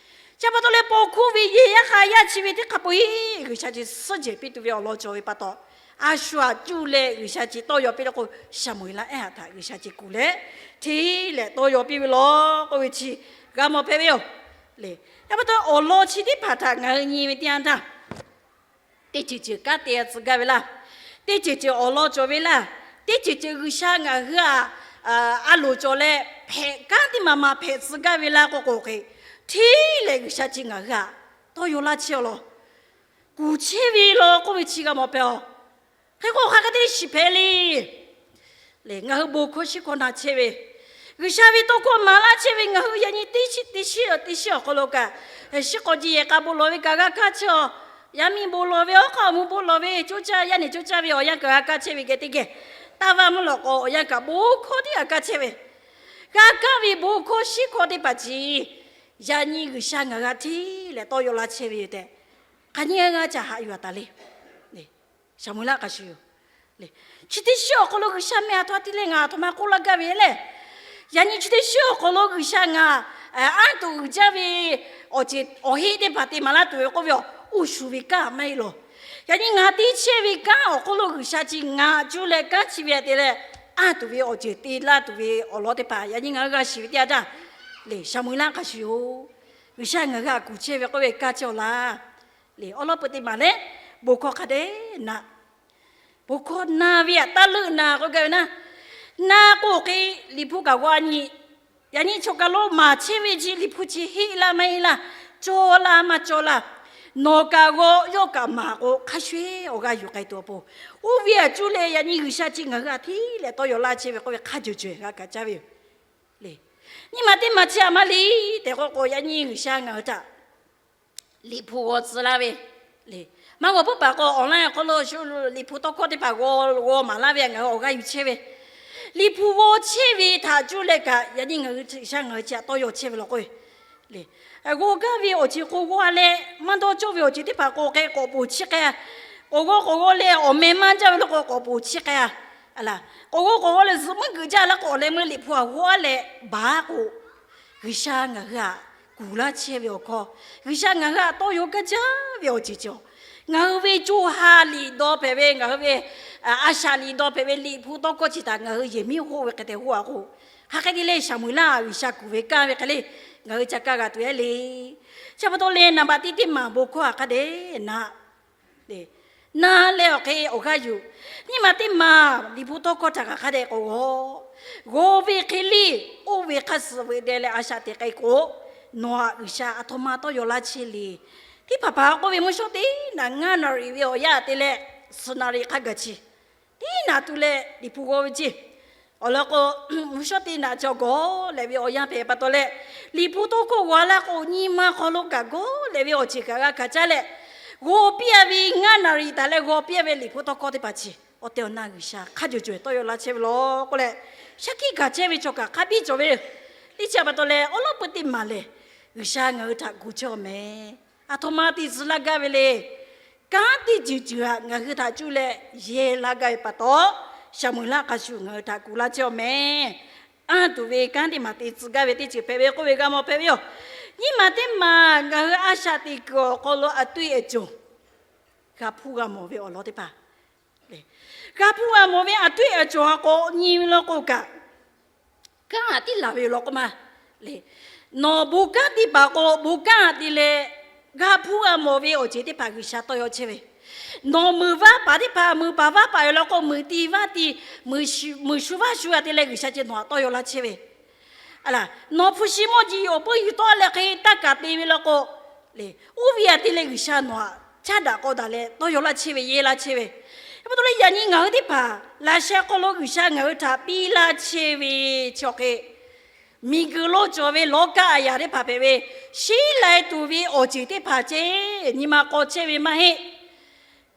chi pa taw leh paw hkuˇ ve yehˬ yaˇ hk'a yaˇ chi ve teˇ hk'a peu-eˬ G'uiˬsha chi suhˉ jehˬ piˇ tuˬ ve awˬ lawn cawˬ ve pa taw, a shu htaꞈ cuˇ leh G'uiˬsha chi tawˇ yaw piˇ leh k'o, Saˍmo-eˍlaˆ ehˉ htaꞈ G'uiˬsha chi kuˬ leh, hteˇ leh tawˇ yaw piˇ ve law k'oˆ ve chi g'a mawˬ hpehꞈ ve yoˬ. Chi pa taw awˬ lawn chi teˇ hpaˍ htaꞈ ngaˬ hui nyi ve teˇ yanˇ htaˇ, teˇ ceuˬ ceuˬ kanˉ te tcuh gaˇ ve laˇ, teˇ ceuˬ ceuˬ awˬ lawn cawˬ ve laˇ, teˇ ceuˬ ceuˬ G'uiˬsha ngaˬ hui htaꞈ a loˍ cawˬ leh hpehꞈ kanˉ teˇ ma ma hpehꞈ tcuh gaˇ ve laˇ k'oˆ k'o hk'e, hteˇ leh G'uiˬsha chi ngaˬ hui htaꞈ tawˇ yaw laˇ chehˇ awˬ lawn kuˬ chehˇ ve law k'oˆ ve chi g'a mawˬ hpehꞈ-oˬ. Hk'e k'o hk'aˬ hk'e te leh shiˍ hpehꞈ le. Ngaˬ hui bon hkawˇ shiˉ hkawˇ na chehˇ ve, G'uiˬsha ve tawˇ hkawˇ maˍ laˇ chehˇ ve, ngaˬ hui yaꞈ nyi teˇ shiˉ teˇ shiˉ teˇ shiˉ awˬ hk'aw lo kaꞈ, shiˉ k'aw ji yehˬ k'a bon lawˬ ve kaꞈ g'a kaˇ chehˇ a, yaˇ miˇ bon lawˬ ve, awˬ hk'aw awˬ mvuh bon lawˬ ve, coˇ caˇ yaˇ nehˬ coˇ caˇ ve awˬ yanˇ kaꞈ g'a kaˇ chehˇ ve geh teˇ geh, taˇ vaˇ mvuhˇ lawꞈ k'aw awˬ yanˇ kaꞈ bon hkawˇ tiˉ g'a kaˇ chehˇ ve, g'a kaˇ ve bon hkawˇ shiˉ hkawˇ teˇ hpaˍ chi yaꞈ nyi G'uiˬsha ngaˬ hui htaꞈ hteˇ leh tawˇ yaw laˇ chehˇ ve yoˬ tehꞈ, hk'aˬ nyi g'a caˇ haꞈ yuˬ a taˍ le. Saˍmo-eˍlaˆ hk'a shuˍ yoˬ. Chi teˇ shiˉ awˬ hk'aw lo G'uiˬsha meh aˬ htoꞈ ma te leh ngaˬ aˬ htoꞈ ma k'oˆ laˇ gaˇ ve le. Yaꞈ nyi chi teˇ shiˉ awˬ hk'aw lo G'uiˬsha ngaˬ anˇ tuˬ uiˍ jaˇ ve awˬ ceuˬ awˬ heˆ teˇ hpaˍ te maˍ laˇ tuˬ ve k'oˆ ve, uˉ shuˍ ve kanˉ maˇ heˆ lawˬ. Yaꞈ nyi ngaˬ te chehˇ ve kanˉ awˬ hk'aw lo G'uiˬsha chi ngaˬ cuˇ leh kanˉ chi ve htaꞈ te leh, anˇ tuˬ ve awˬ ceuˬ te laˇ tuˬ ve awˬ lawn teˇ hpaˍ yaꞈ nyi ngaˬ hui g'a shiˍ ve teˇ yanˇ htaˇ, Saˍmo-eˍlaˆ hk'a shuˍ yoˬ. G'uiˬsha ngaˬ hui htaꞈ kuˬ chehˇ ve k'oˆ ve kaˇ chehˇ awˬ laˇ. Awˉ lawˉ peu teˇ maˬ leh, bon hkawˇ hk'a dehꞈ na, bon hkawˇ na ve htaꞈ taˇ leuˆ na k'oˆ gaˇ ve naˇ, na k'o hk'e, Liꞈ hpu kaꞈ g'aw nyi. Yaꞈ nyi chaw kaˬ lo maˍ chehˇ ve chi Liꞈ hpu chi heˆ laˇ maˇ heˆ laˇ, cawˇ laˇ maˇ cawˇ laˇ, nawˬ kaꞈ g'aw, yawˇ kaꞈ maˍ k'o, hk'a shuˍ awˬ g'aˇ yuˬ k'ai tuˬ awˬ pon, oˇ ve htaꞈ cuˇ leh yaꞈ nyi G'uiˬsha chi ngaˬ hui htaꞈ hteˇ leh tawˇ yaw laˇ chehˇ ve k'oˆ ve hk'a jawˬ jawˬ g'a kaꞈ caˇ ve yoˬ. Nyiˇ maˬ teˇ maˬ chi a maˇ le tehꞈ k'oˆ k'o, yaꞈ nyi G'uiˬsha ngaˬ hui htaꞈ Liꞈ hpu g'aw tcuh laˇ ve, maˇ g'aw puiˉ paˍ k'o online awˬ hk'aw lo shu Liꞈ hpu tawˇ hkawˇ teˇ hpaˍ g'aw g'aw maˍ laˇ ve ngaˬ hui awˬ g'aˇ yuˬ chehˇ ve, Liꞈ hpu g'aw chehˇ ve htaꞈ cuˇ leh kaꞈ yaꞈ nyi ngaˬ hui G'uiˬsha ngaˬ hui chi htaꞈ tawˇ yaw chehˇ ve law k'o, g'aw gaˇ ve awˬ ceuˬ k'o g'aw leh, maˇ dawˇ cawˇ ve awˬ ceuˬ teˇ hpaˍ k'o k'ai k'awꞈ poˬ chiˇ k'ai, k'awꞈ g'aw k'awꞈ g'aw leh awˬ meh maˇ jaˇ ve law k'o k'awꞈ poˬ chiˇ k'ai a, k'awꞈ g'aw k'awꞈ g'aw leh zuhꞈ muiˉ geuꞈ jaˇ laˇ k'o awˬ leh meuˇ Liꞈ hpu htaꞈ g'aw leh baˬ k'o, G'uiˬsha ngaˬ hui htaꞈ kuˬ laˇ chehˇ ve awˬ hkawˇ, G'uiˬsha ngaˬ hui htaꞈ tawˇ yaw gaˇ jaˇ ve awˬ ceuˬ cawˬ. Ngaˬ hui ve co ha liꞈ dawˇ hpehꞈ ve, ngaˬ hui ve a shaꞈ liꞈ dawˇ hpehꞈ ve Liꞈ hpu tawˇ hkawˇ chi htaꞈ ngaˬ hui yehˬ miˉ hoˆ ve hk'e te hoˆ a k'o, hk'aˬ hk'e te leh Saˍmo-eˍlaˆ G'uiˬsha kuˬ ve kaˇ ve hk'e le, ngaˬ hui ca kaˇ g'a tuˬ e le. Chi pa taw leh naˍ baꞈ teˇ teˇ maˬ bon hkawˇ htaꞈ hk'a dehꞈ na na leh awˬ hk'e awˬ g'aˇ yuˬ. Nyiˇ maˬ teˇ maˬ Liꞈ hpu tawˇ hkawˇ htaꞈ kaꞈ hk'a dehꞈ k'awꞈ g'aw. G'aw ve hk'e le, oˇ ve hk'a suhˍ veuꞈ deh leh a shaꞈ teꞈ k'ai k'o, nawˬ htaꞈ G'uiˬsha aˬ htoꞈ ma tawˇ yaw laˇ chehˇ le. Teˇ hpaˍ hpaˍ k'oˆ ve mvuhˇ shawˉ teˇ naꞈ ngaˇ naˍ riˍ ve awˬ yanˇ te leh suhˍ naˍ riˍ hk'a gaˬ chi teˇ naꞈ tuˬ leh Liꞈ hpu g'aw ve ceˇ. Awˬ lawn k'o, mvuhˇ shawˉ teˇ naꞈ cawˬ gawˬ leh ve awˬ yanˇ hpehꞈ pa taw leh, Liꞈ hpu tawˇ hkawˇ g'aw laˇ k'o, nyi ma hk'aw lo kaꞈ gawˬ leh ve awˬ ceuˬ kaꞈ g'a hkanˍ caˇ leh, g'aw piˇ a ve ngaˇ naˍ riˍ taˍ leh g'aw piˇ a ve Liꞈ hpu tawˇ hkawˇ teˇ hpaˍ chi awˬ tehˬ awˬ na G'uiˬsha hk'a jawˬ jawˬ tawˇ yaw laˇ chehˇ ve law k'oˆ leh, shaˉ hkiˆ gaˬ chehˇ ve chaw kaꞈ hk'a biˇ cawˬ ve yoˬ. Teˇ chi pa taw leh awˉ lawˉ peu teˇ maˬ lehˬ, G'uiˬsha ngaˬ hui htaꞈ gu chehˇ awˬ meh aˬ htoꞈ ma te tcuh laˇ gaˇ ve le. Kanˉ teˇ ceuˬ ceuˬ htaꞈ ngaˬ hui htaꞈ cuˇ leh yehˇ laˇ gaˇ ve pa taw, Saˍmo-eˍlaˆ hk'a shuˍ ngaˬ hui htaꞈ kuˬ laˇ chehˇ awˬ meh. Anˇ tuˬ ve kanˉ teˇ maˬ te tcuh gaˇ ve teˇ ceuˬ hpehꞈ ve k'oˆ ve g'a mawˬ hpehꞈ ve yoˬ. Nyiˇ maˬ teˇ maˬ ngaˬ hui a shaꞈ teꞈ kuiˬ awˬ hk'aw lo a tuˇ e cawˬ, g'a hpuˇ g'a mawˬ ve awˬ lawn teˇ hpaˍ, g'a hpuˇ g'a mawˬ ve a tuˇ e cawˬ ha k'o nyi ve law k'o kaꞈ, kanˉ htaꞈ tiˉ laˬ ve law k'o ma le. Nawˬ bon kanˉ te paˍ k'o bon kanˉ htaꞈ te leh g'a hpuˇ g'a mawˬ ve awˬ ceuˬ teˇ hpaˍ G'uiˬsha tawˇ yaw chehˇ ve. Nawˬ meuˍ vaˇ paˍ teˇ hpaˍ meuˍ paˍ vaˇ paˍ ve law k'o meuˍ te vaˇ te, meuˍ shu vaˇ shu g'a te leh G'uiˬsha ceh nawˬ htaꞈ tawˇ yaw laˇ chehˇ ve. Nawˬ hpu shi mawˇ ji awˬ peuˇ yuˬ tawˆ leh hk'e taˇ kaˬ te ve law k'o, oˇ ve htaꞈ te leh G'uiˬsha nawˬ htaꞈ caˉ daꞈ k'aw daꞈ leh tawˇ yaw laˇ chehˇ ve, yehˇ laˇ chehˇ ve. Pa taw leh yaꞈ nyi ngaˬ hui teˇ hpaˍ laꞈ sheh hk'aw lo G'uiˬsha ngaˬ hui htaꞈ piˇ laˇ chehˇ ve chi awˬ hk'e Miˬguiˬ lo cawˬ ve lawˇ kaˆ a yaꞈ teˇ hpaˍ hpehꞈ ve, shiˉ lai tuˬ ve awˬ ceuˬ teˇ hpaˍ ceˇ nyi ma k'aw chehˇ ve maˇ heˆ.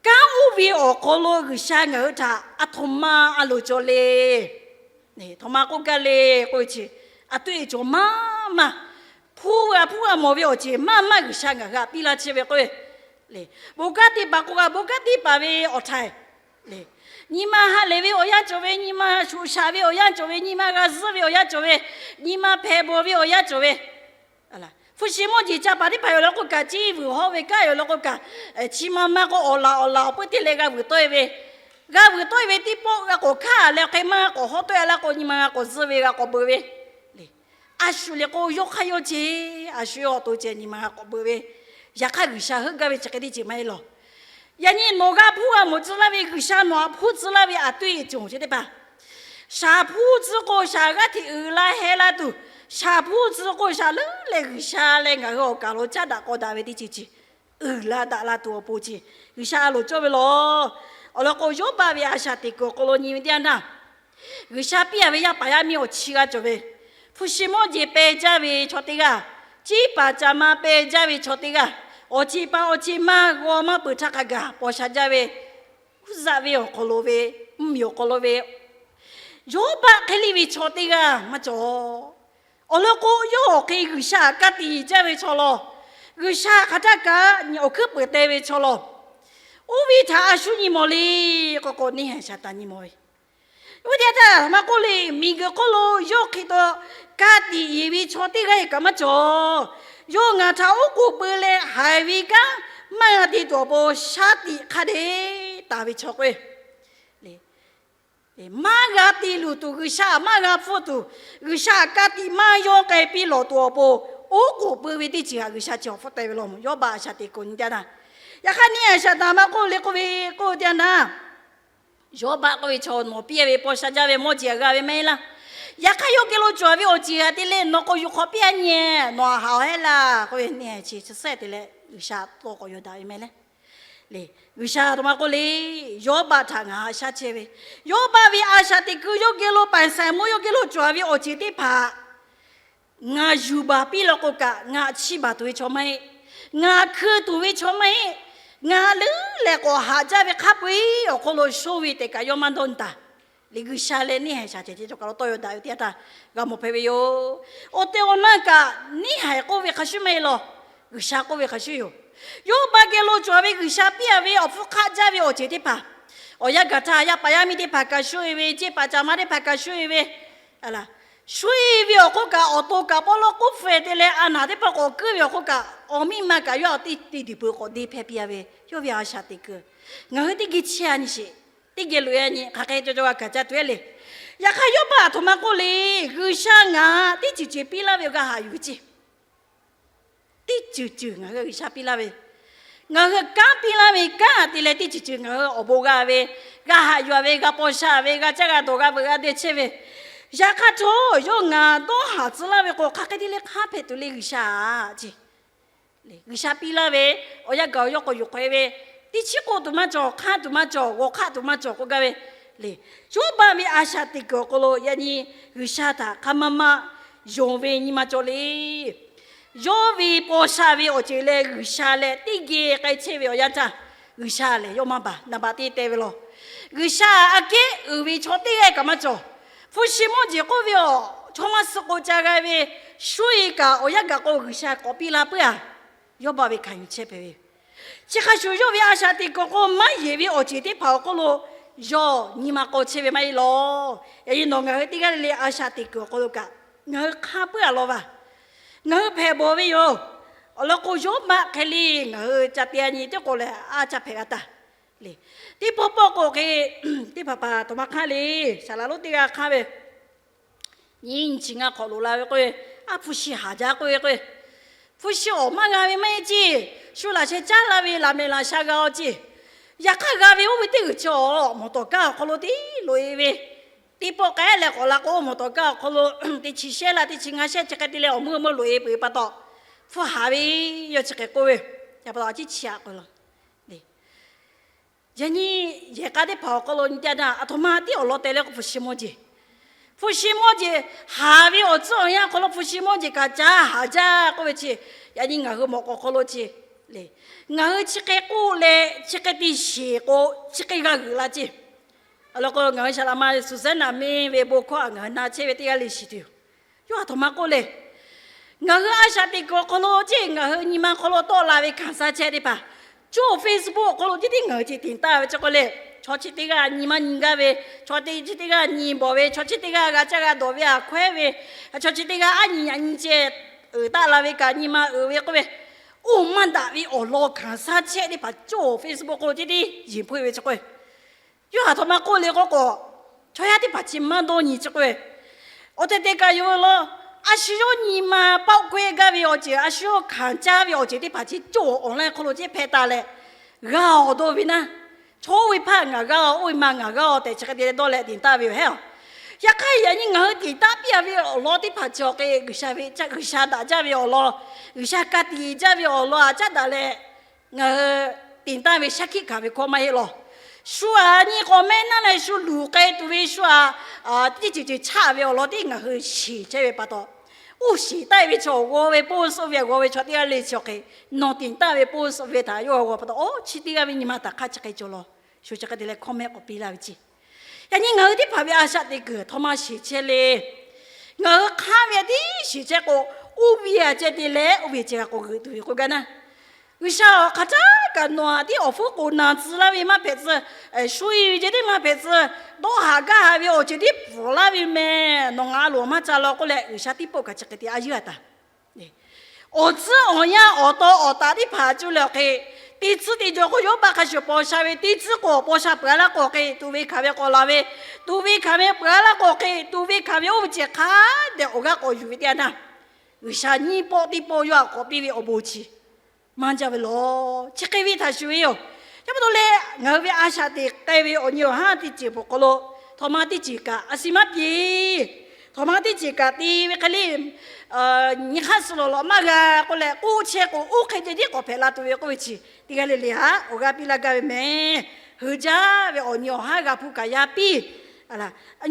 Kanˉ uˉ ve awˬ hk'aw lo G'uiˬsha ngaˬ hui htaꞈ aˬ htoꞈ ma a loˍ cawˬ le. Aˬ htoꞈ ma k'oˆ gaˇ le k'oˆ ve chi, a tuˆ e cawˬ maˇ maˇ, hpuˇ g'a hpuˇ g'a mawˬ ve awˬ ceuˬ maˇ maˇ G'uiˬsha ngaˬ hui htaꞈ piˇ laˇ chehˇ ve k'o, bon kanˉ teˇ hpaˍ k'o g'a bon kanˉ teˇ hpaˍ ve awˬ htaiˍ le. Nyi ma ha lehˬ ve awˬ yanˇ cawˬ ve, nyi ma shuꞈ shaꞈ ve awˬ yanˇ cawˬ ve, nyi ma g'a zuhˆ ve awˬ yanˇ cawˬ ve, nyi ma hpehꞈ bawˬ ve awˬ yanˇ cawˬ ve, hpu shi mawˇ jeˬ ca paˍ teˇ hpaˍ yoˬ leh k'oˆ kaꞈ, ciˇ vuiˬ hawˉ ve kanˉ yoˬ leh k'oˆ kaꞈ, chi ma maˇ k'o awˬ laˬ awˬ laˬ awˬ peuˇ teˇ leh g'a vuiˬ tawˆ e ve, g'a vuiˬ tawˆ e ve teˇ pawˆ g'a k'awꞈ hkanˇ leh hk'e maˇ k'awꞈ hawˉ tawˆ e la k'o, nyi ma g'a k'awꞈ zuhˆ ve, g'a k'awꞈ beuꞈ ve le. A shu lehˬ k'o, yawˇ hk'aˇ yawˇ ceh, a shu yawˇ awˬ to ceh nyi ma g'a k'awꞈ beuꞈ ve, yaꞈ hk'aˇ G'uiˬsha heuˆ gaˇ ve chi hk'e teˇ ceuˬ maˇ heˆ lawˬ. Yaꞈ nyi nawˬ g'a hpuˇ g'a mawˬ tcuh laˇ ve G'uiˬsha nawˬ htaꞈ hpuˇ tcuh laˇ ve a tuˆ e cawˬ chi teˇ hpaˍ, shaˍ hpuˇ tcuh k'o shaˍ g'aˇ hteꞈ uiˍ la heh la tuˬ, shaˍ hpuˇ tcuh k'o shaˍ leuˉ leh G'uiˬsha leh ngaˬ hui awˬ kaˍ lo caˉ daꞈ k'aw daꞈ ve teˇ ceuˬ chi uiˍ la daꞈ la tuˬ awˬ pon chi G'uiˬsha a loˍ cawˇ ve lawˬ. Awˬ lawn k'o, Yawˇbaˆ ve a shaꞈ teꞈ kuiˬ awˬ hk'aw lo nyi ve teˇ yanˇ htaˇ, G'uiˬsha piˇ a ve yaˇ paˍ yaˇ miˇ awˬ chi g'a cawˬ ve, hpu shi mawˇ jeˬ peh jaˇ ve chaw teˇ g'aˇ, ciˇ paˍ ca ma peh jaˇ ve chaw teˇ g'aˇ, awˬ ceˬ paˍ awˬ ceˬ ma g'aw maˇ peuˬ htaˇ hk'a gaˬ paw sha jaˇ ve, Uˇzaˆ venˇ awˬ hk'aw lo ve, mvuhˇmiˬ awˬ hk'aw lo ve, Yawˇbaˆ hk'e le ve chaw teˇ g'aˇ maˇ cawˬ. Awˬ lawn k'o, yawˇ awˬ hk'e G'uiˬsha htaꞈ ka tiꞈ yeˬ jaˇ ve chaw lawˬ. G'uiˬsha hk'aˬ htaˇ kaꞈ awˬ hkuiˉ peuˍ te ve chaw lawˬ. Oˇ ve htaꞈ a shu nyi mawˬ le k'o k'o, neˇ haiˬ Saˍtanˍ nyi mawˬ ve. Oˇ ve teˇ yanˇ htaˇ maˇ k'oˆ le, miˬguiˬ hk'oˆ lo yawˇ hk'e taw ka tiꞈ yeˬ ve chaw teˇ g'aˇ kaꞈ maˇ cawˬ. Yawˇ ngaˬ htaꞈ oˉ k'oˍ pui leh haiˬ ve kanˉ maˇ g'a te tuˬ awˬ pon shaˉ tiꞈ hk'a dehꞈ taˍ ve chaw k'o, maˇ g'a te luˬ tuˬ, G'uiˬsha maˇ g'a hpfuhˇ tuˬ, G'uiˬsha ka tiꞈ maˇ yawˇ k'ai piˇ lawˬ tuˬ awˬ pon, oˉ k'oˍ pui ve teˇ ceuˬ htaꞈ G'uiˬsha chi awˬ hpfuhˇ te ve law. Yawˇbaˆ a shaꞈ teꞈ kuiˬ nyi teˇ yanˇ htaˇ, yaꞈ hk'aˇ neˇ haiˬ Saˍtanˍ maˇ k'oˆ le k'oˆ ve k'oˆ teˇ yanˇ htaˇ, Yawˇbaˆ k'oˆ ve chaw nawˬ piˇ ve paw sha jaˇ ve mawˇ jeˬ g'a ve maˇ heˆ laˇ. Yaꞈ hk'aˇ yawˇ geh lo cawˬ ve awˬ ceuˬ htaꞈ te leh nawˬ k'awꞈ yuˬ hk'awꞈ piˇ a nyi, nawˬ htaꞈ haꞈ awˬ heˆ laˇ k'oˆ ve, neˇ haiˬ chi chi sehˉ te leh G'uiˬsha tawˇ k'awꞈ yaw daꞈ ve meh le. G'uiˬsha a htoꞈ ma k'oˆ le, Yawˇbaˆ htaꞈ ngaˬ haꞈ shaˉ chehˇ ve, Yawˇbaˆ ve a shaꞈ teꞈ kuiˬ yawˇ geh lo paˍ saiˍ mawˇ yawˇ geh lo cawˬ ve awˬ ceuˬ teˇ hpaˍ ngaˬ yuˬ baˬ piˇ law k'o kaꞈ, ngaˬ chiˇ baˬ tuˬ ve chaw maˇ heˆ. Ngaˬ hkui tuˬ ve chaw maˇ heˆ. Ngaˬ leuˉ leh k'awꞈ haꞈ jaˇ ve hk'a peu-eˬ awˬ hk'aw lo shoˇ ve tehꞈ kaꞈ yawˇ maˇ dawˇ nyi taˍ. Liꞈ G'uiˬsha leh neˇ haiˬ shaˍ ceh ceh cawˬ kaꞈ lo tawˇ yaw daꞈ ve teˇ yanˇ htaˇ g'a mawˬ hpehꞈ ve yoˬ. Awˬ tehˬ awˬ na kaꞈ neˇ haiˬ k'oˆ ve hk'a shuˉ maˇ heˆ law. G'uiˬsha k'oˆ ve hk'a shuˉ yoˬ. Yawˇbaˆ geh lo cawˬ ve G'uiˬsha piˇ a ve awˬ hpfuhˇ hk'aˆ jaˇ ve awˬ ceuˬ teˇ hpaˍ, awˬ yanˇ gaˬ htaˇ yaˇ paˍ yaˇ miˇ teˇ hpaˍ kaꞈ shoˇ e ve, ceˇ paˍ ca ma teˇ hpaˍ kaꞈ shoˇ e ve, shoˇ e ve awˬ hk'oˆ kaꞈ, awˬ to kaꞈ pawˇ lawˇ k'oˆ hpfuhˇ te leh a naˍ teˇ hpaˍ k'awꞈ kuiˉ ve awˬ hk'oˆ kaꞈ, awˬ miˇ ma kaꞈ yawˇ a teˇ te tuˬ peuˬ k'awꞈ deˇ hpehˇ piˇ a ve, yawˇ ve a shaꞈ teꞈ kuiˬ ngaˬ hui teˇ geh chehˇ a nyi sheˍ. Teˇ geh loꞈ e a nyi, hk'aˬ hk'e cawˬ cawˬ g'a kaꞈ ca tuˬ e le. Yaꞈ hk'aˇ Yawˇbaˆ a htoꞈ ma k'oˆ le, G'uiˬsha ngaˬ teˇ ceuˬ ceuˬ piˇ laˇ ve awˬ g'aˇ haꞈ yuˬ ve ceˇ. Teˇ ceuˬ ceuˬ ngaˬ hui G'uiˬsha piˇ laˇ ve, ngaˬ hui kanˉ piˇ laˇ ve kanˉ te leh teˇ ceuˬ ceuˬ ngaˬ hui awˬ bon g'a ve, g'a haꞈ yuˬ a ve, g'a paw sha ve, g'a caˇ g'a dawˬ g'a veuꞈ g'a deh chehˇ ve, yaꞈ hk'aˇ htawˇ yawˇ ngaˬ dawˇ haˍ tcuh laˇ ve k'o, hk'aˬ hk'e te leh hk'aˇ hpehꞈ tuˬ le G'uiˬsha a ceˇ. G'uiˬsha piˇ laˇ ve awˬ yanˇ gaˬ awˬ yawˇ k'awꞈ yuˬ hk'awꞈ e ve, teˇ chiˉ k'oˆ tuˬ maˇ cawˬ, hk'aˇ tuˬ maˇ cawˬ, g'awˬ hk'aˆ tuˬ maˇ cawˬ k'oˆ gaˇ ve le. Yawˇbaˆ ve a shaꞈ teꞈ kuiˬ awˬ hk'aw lo yaꞈ nyi G'uiˬsha htaꞈ hk'a maˇ maˇ yonˍ ve nyi ma cawˬ le. Yawˇ ve paw sha ve awˬ ceuˬ leh G'uiˬsha leh teˇ geh k'ai chehˇ ve awˬ yanˇ htaˇ, G'uiˬsha lehˬ yawˇ maˇ baˬ, naˍ baꞈ teˇ te ve law. G'uiˬsha aꞈ kehˉ uiˍ ve chaw teˇ g'aˇ kaꞈ maˇ cawˬ. Hpu shi mawˇ jeˬ k'oˆ ve awˬ chaw maˇ suh k'o ca g'a ve, shu e kaꞈ awˬ yanˇ gaˬ k'o G'uiˬsha k'awꞈ piˇ la puiˉ a. Yawˇbaˆ ve hkanˍ yuˬ chehˇ hpehꞈ ve, chi hk'a shuˍ yawˇ ve a shaꞈ teꞈ kuiˬ k'o maˇ yeˬ ve awˬ ceuˬ teˇ hpaˍ awˬ hk'oˆ lo yawˇ nyi ma k'aw chehˇ ve maˇ heˆ law. Yaꞈ nyi nawˬ ngaˬ hui teˇ g'aˇ le le a shaꞈ teꞈ kuiˬ awˬ hk'aw lo kaꞈ ngaˬ hui hk'aˇ puiˉ a law va. Ngaˬ hui hpehꞈ bawˬ ve yoˬ. Awˬ lawn k'o, Yawˇbaˆ hk'e le ngaˬ hui ca te a nyi teˇ k'o lehˬ, a ca hpehꞈ g'a taˍ le. Teˇ pawˆ pawˆ k'o hk'e, teˇ hpaˍ hpaˍ htoꞈ ma hk'aˇ le, saˍ laˍ lonˉ teˇ g'aˇ hk'aˇ ve, nyi nyi chi ngaˇ hk'awꞈ loꞈ la ve k'oˆ ve, a hpu shi haˍ jaˇ k'oˆ ve k'o, hpu shi awˬ maˇ g'a ve maˇ heˆ ceˇ. Shu laꞈ sheh caˉ la ve laꞈ mehˍ laꞈ sha g'a aw ceˇ. Yaꞈ hk'aˇ g'a ve oˇ ve teˇ g'uiˬ chi awˬ mawˬ tawˍ kaˇ awˬ hk'aw lo tiˉ loꞈ e ve, teˇ pawˆ k'ai leh k'awꞈ la k'o, mawˬ tawˍ kaˇ awˬ hk'aw lo teˇ chi shehˉ la teˇ chi ngaˇ shehˉ chi hk'e te leh awˬ meuˇ meuˇ loꞈ e peuˬ pa taw, hpu haˍ ve, yawˇ chi hk'e k'oˆ ve, pa taw a ciˉ chi aꞈ k'oˆ la. Yaꞈ nyi yehˬ k'a teˇ hpaˍ awˬ hk'aw lo nyi teˇ yanˇ htaˇ, aˬ htoꞈ ma tiˉ awˬ lawn teh leh k'o, hpu shi mawˇ jeˬ, Hpu shi mawˇ jeˬ haˍ ve awˬ tcuhˉ awˬ yanˇ hk'aw lo hpu shi mawˇ jeˬ kaꞈ caˇ haˍ jaˇ k'oˆ ve chi, yaꞈ nyi ngaˬ hui mawꞈ k'aw hk'aw lo chi le, ngaˬ hui chi hk'e k'oˆ leh chi hk'e te sheˍ k'o, chi hk'e g'a g'uiˬ la ceˇ. Awˬ lawn k'o, ngaˬ hui shaˍ laꞈ ma Susanna miˇ ve bon hkawˇ htaꞈ ngaˬ hui na chehˇ ve teˇ g'aˇ le shiˍ tuˬ yoˬ. Yawˇ hui aˬ htoꞈ ma k'oˆ le, ngaˬ hui a shaꞈ teꞈ kuiˬ awˬ hk'aw lo ceˇ, ngaˬ hui nyi ma hk'aw lo tawˆ la ve hkanˍ sha chehˇ teˇ hpaˍ, cawˇ Facebook awˬ hk'aw lo ceˇ tiˉ ngaˬ hui ceˇ tiˍ taˍ ve chi k'oˆ le, chaw chi teˇ g'aˇ nyi ma nyi gaˇ ve, chaw chi teˇ g'aˇ nyi bawˬ ve, chaw chi teˇ g'aˇ g'a caˇ g'a dawˬ ve aꞈ hkawehˉ ve, chaw chi teˇ g'aˇ aˉ nyi yaꞈ nyi ceh uiˍ taˆ la ve kaꞈ nyi ma uiˍ ve k'oˆ ve, oˇ maˇ daꞈ ve awˬ lawn hkanˍ sha chehˇ teˇ hpaˍ cawˇ Facebook k'o ceˇ tiˉ yeˬ hpeuˆ ve chi k'o, yawˇ hui aˬ htoꞈ ma k'oˆ le k'oˆ k'o, chaw yaˇ teˇ hpaˍ chi maˇ dawˇ nyi chi k'o, awˬ tehˬ tehˬ kaꞈ yoˬ law, a shu yawˇ nyi ma paˆ k'awehˇ gaˇ ve awˬ ceuˬ, a shu yawˇ hkanˍ caˇ ve awˬ ceuˬ teˇ hpaˍ chi cawˇ online hk'aw lo ceˇ hpehꞈ taˍ leh, g'a awˬ dawˇ ve naˇ, chaw oˇ ve hpaˇ ngaˬ g'a-o, oˇ ve ma ngaˬ g'a-o tehꞈ chi hk'e te leh dawˇ leh tiˍ taˍ ve yoˬ hehˉ-oˬ. Yaꞈ hk'aˇ yaꞈ nyi ngaˬ hui tiˍ taˍ piˇ-a ve awˬ lawn teˇ hpaˍ chi awˬ hk'e G'uiˬsha ve, G'uiˬsha daꞈ jaˇ ve awˬ lawn, G'uiˬsha ka tiꞈ jaˇ ve awˬ lawn aꞈ caˉ daꞈ leh, ngaˬ hui tiˍ taˍ ve shaˉ hkiˆ hkanˍ ve hkawˇ maˇ heˆ law. Shu aꞈ nyi k'awꞈ mehˆ naˇ leh shu luˬ k'ai tuˬ ve shu aꞈ, teˇ ceuˬ ceuˬ chaˆ ve awˬ lawn tiˉ ngaˬ hui shiˍ chehˇ ve pa taw, uˇ shiˍ taˆ-e ve chaw g'aw ve poˇ suh ve g'aw ve chaw teˇ g'aˇ le chi awˬ hk'e, nawˬ tiˍ taˍ ve poˇ suh ve htaꞈ yawˇ g'aw pa taw, oˇ chi teˇ g'aˇ ve nyi ma htaꞈ hk'aˇ chi hk'e cawˬ law. Shu chi hk'e te leh hkawˇ mehˆ k'awꞈ piˇ laˇ ve ceˇ. Yaꞈ nyi ngaˬ hui teˇ hpaˍ ve a shaꞈ teꞈ kuiˬ htawˇ maˇ shiˍ chehˇ le. Ngaˬ hui hk'aˇ ve tiˉ shiˍ chehˇ k'o, oˇ ve aꞈ ceh te leh oˇ ve ceh g'a k'awꞈ g'euꞈ tuˬ ve k'oˆ gaˇ naˇ. G'uiˬsha awˬ hk'aˬ htaˇ kaꞈ nawˬ aꞈ tiˉ awˬ hpfuhˇ k'oˍ naˬ tcuh laˇ ve maˇ hpehꞈ tcuh, shu-e ve ceh tiˉ maˇ hpehꞈ tcuh, dawˇ haˍ gaˇ haˍ ve awˬ ceuˬ tiˉ pfuhˍ laˇ ve meh, nawˬ ngaˬ a loˍ maˇ ca law k'oˆ leh, G'uiˬsha tiˉ pawˆ kaꞈ chi hk'e te a yeˇ a taˍ. Awˬ tcuhˉ awˬ yanˇ awˬ taw awˬ taˍ teˇ hpaˍ cuˇ leh awˬ hk'e, teˇ tcuhˉ te jaw k'o yawˇ baˆ hk'a shuˍ paw sha ve, teˇ tcuhˉ k'o awˬ paw sha peuˬ-a laˇ k'o awˬ hk'e, tuꞈ ve hkanˍ ve k'awꞈ laˬ ve, tuꞈ ve hkanˍ ve peuˬ-a laˇ k'o awˬ hk'e, tuꞈ ve hkanˍ ve oˇ ve ceh hk'a dehꞈ awˬ g'aˇ k'awꞈ yuˬ ve teˇ yanˇ, G'uiˬsha nyiˇ pawˆ teˇ pawˆ yawˇ aꞈ k'awꞈ piˇ ve awˬ bon chi maˇ jaˇ ve law. Chi hk'e ve htaꞈ shuˍ ve yoˬ. Yaꞈ pa taw leh ngaˬ hui ve a shaꞈ teꞈ k'ai ve awˬ nyi awˬ haˉ teˇ ceuˬ peuˬ hk'aw lo, htawꞈ ma teˇ ceuˬ kaꞈ a shu maˇ piˇ. Htawꞈ ma teˇ ceuˬ kaꞈ te ve hk'e le, nyi hk'aˇ suh lawˬ lawꞈ maˇ g'a k'oˆ leh, k'oˆ chehˇ k'o oˇ hk'e ceh tiˉ k'awꞈ hpehꞈ la tuˬ ve k'oˆ ve chi, teˇ g'aˇ le le htaꞈ awˬ g'aˇ piˇ laˇ gaˇ ve meh. Hui jaˇ ve awˬ nyi awˬ haˉ g'a hpuˇ kaꞈ yaˇ piˇ.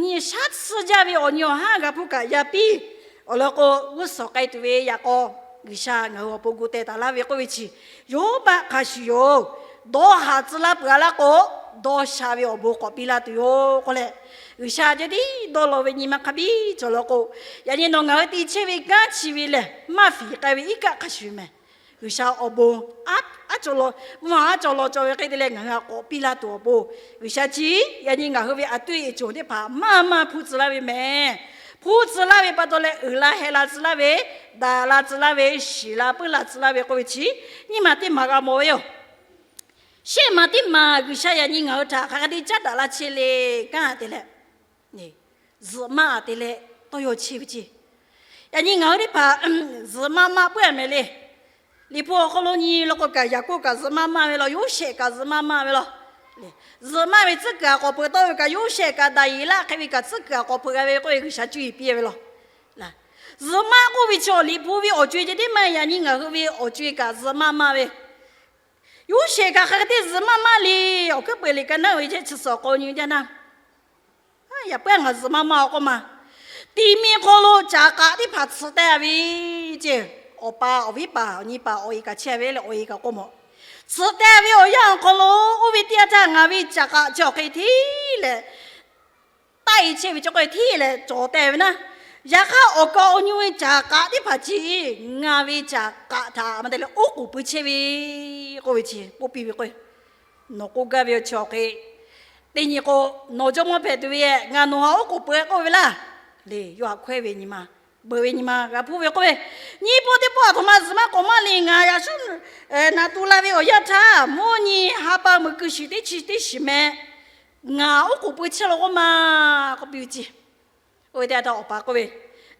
Nyi shaˉ tsuhˇ jaˇ ve awˬ nyi awˬ haˉ g'a hpuˇ kaꞈ yaˇ piˇ. Awˬ lawn k'o, g'uˇ suhˍ k'ai tuˬ ve yaꞈ k'aw, G'uiˬsha ngaˬ hui awˬ pon gu teh taˍ laˇ ve k'oˆ ve chi, yawˇ baˆ hk'a shuˍ yoˬ. Dawˇ haˍ tcuh laˇ peuˬ-a laˇ k'o, dawˇ sha ve awˬ bon k'awꞈ piˇ laˇ tuˬ yoˬ k'oˆ leh, G'uiˬsha ceh tiˉ dawˇ law ve nyi ma hk'a biˇ cawˬ law k'o, yaꞈ nyi nawˬ ngaˬ hui te chehˇ ve kanˉ chi ve lehˬ, maˇ fiˍ k'ai ve iˉ kaˆ hk'a shuˍ meh. G'uiˬsha awˬ bon aˉ cawˬ law, mvuhˇ haˉ cawˬ law cawˬ ve hk'e te leh ngaˬ hui a k'awꞈ piˇ laˇ tuˬ awˬ pon, G'uiˬsha chi yaꞈ nyi ngaˬ hui ve a tuˇ e cawˬ teˇ hpaˍ maˇ maˇ hpuˇ tcuh laˇ ve meh. Hpuˇ tcuh laˇ ve pa taw leh uiˍ la heh la tcuh laˇ ve, daꞈ la tcuh laˇ ve, shiˍ la puiˉ la tcuh laˇ ve k'oˆ ve chi, nyiˇ maˬ teˇ maˬ g'a mawˬ ve yoˬ. Shehˆ maˬ teˇ maˬ G'uiˬsha yaꞈ nyi ngaˬ hui htaꞈ hk'aˬ hk'e te caˉ daꞈ la chehˇ le kanˉ te leh, zuhꞈ maˆ te leh tawˇ yaw chehˇ ve ceˇ. Yaꞈ nyi ngaˬ hui teˇ hpaˍ zuhꞈ maˆ maˆ puiˉ-a meh le. Liꞈ hpu awˬ hk'aw lo nyi law k'o kaꞈ, Yaˍkoˆ kaꞈ zuhꞈ maˆ maˆ ve law, Yoˇsehꞈ kaꞈ zuhꞈ maˆ maˆ ve law. Zuhꞈ maˆ ve tcuhˉ kuiˬ aꞈ k'awꞈ peuˬ tawˆ ve kaꞈ, Yoˇsehꞈ kaꞈ Daˍyeˍlaˆ hk'e ve kaꞈ tcuhˉ kuiˬ aꞈ k'awꞈ peuˬ g'a ve k'oˆ ve G'uiˬsha cuˇ yiˍ piˇ ve law. Zuhꞈ maˆ k'oˆ ve chi awˬ liꞈ hpu ve awˬ co-e ceh tiˉ maˇ, yaꞈ nyi ngaˬ hui ve awˬ co-e kaꞈ zuhꞈ maˆ maˆ ve Yoˇsehꞈ kaꞈ hk'aˬ hk'e te zuhꞈ maˆ maˆ le. Awˬ hkuiˉ peuˬ liꞈ ka naˉ ve chehˇ chi suhˍ k'awꞈ nyi jaˇ naˇ. Yaꞈ puiˉ ngaˬ zuhꞈ maˆ maˆ-a k'oˆ ma. Tiꞈ miˬ hk'aw lo caˍ k'aꞈ teˇ hpaˍ tsuhꞈ teh-a ve ceˇ. Awˬ pa awˬ viˉ paˍ awˬ nyi paˍ awˬ e kaꞈ chehˇ ve leh awˬ e kaꞈ k'oˆ mawˬ. Tsuhꞈ teh ve awˬ yanˇ awˬ hk'aw lo oˇ ve teˇ yanˇ htaˇ ngaˬ ve caˍ k'aꞈ chi awˬ hk'e hteˇ leh taˆ-e chehˇ ve chi k'o hteˇ leh cawˬ teh ve naˇ. Yaꞈ hk'aˇ awˬ kaˍ awˬ nyi ve caˍ k'aꞈ teˇ hpaˍ chi ngaˬ ve caˍ k'aꞈ htaꞈ ma te leh oˉ k'oˍ pui chehˇ ve k'oˆ ve chi k'oˆ piˇ ve k'o, nawˬ k'oˆ gaˇ ve awˬ chi awˬ hk'e, teˇ nyi k'o, nawˬ jawˇmawˇ hpehꞈ tuˬ ve ngaˬ nawˬ htaꞈ oˉ k'oˍ pui k'oˆ ve laˇ. Le, yawˇ htaꞈ hkawehˇ ve nyi ma, beuꞈ ve nyi ma g'a hpuˇ ve k'oˆ ve, nyiˇ pawˆ teˇ pawˆ aˬ htoꞈ ma zuhꞈ maˆ k'awꞈ maˇ le. Ngaˬ yaꞈ shuˉ naꞈ tu la ve awˬ yanˇ htaˇ mvuhˇ nyi ha pa meuꞈ keu shiˍ teˇ chi teˇ shiˍ meh, ngaˬ oˉ k'oˍ pui chehˇ law k'oˆ ma k'oˆ piˇ ve ceˇ. Oˇ ve teˇ yanˇ htaˇ awˬ pa k'oˆ ve,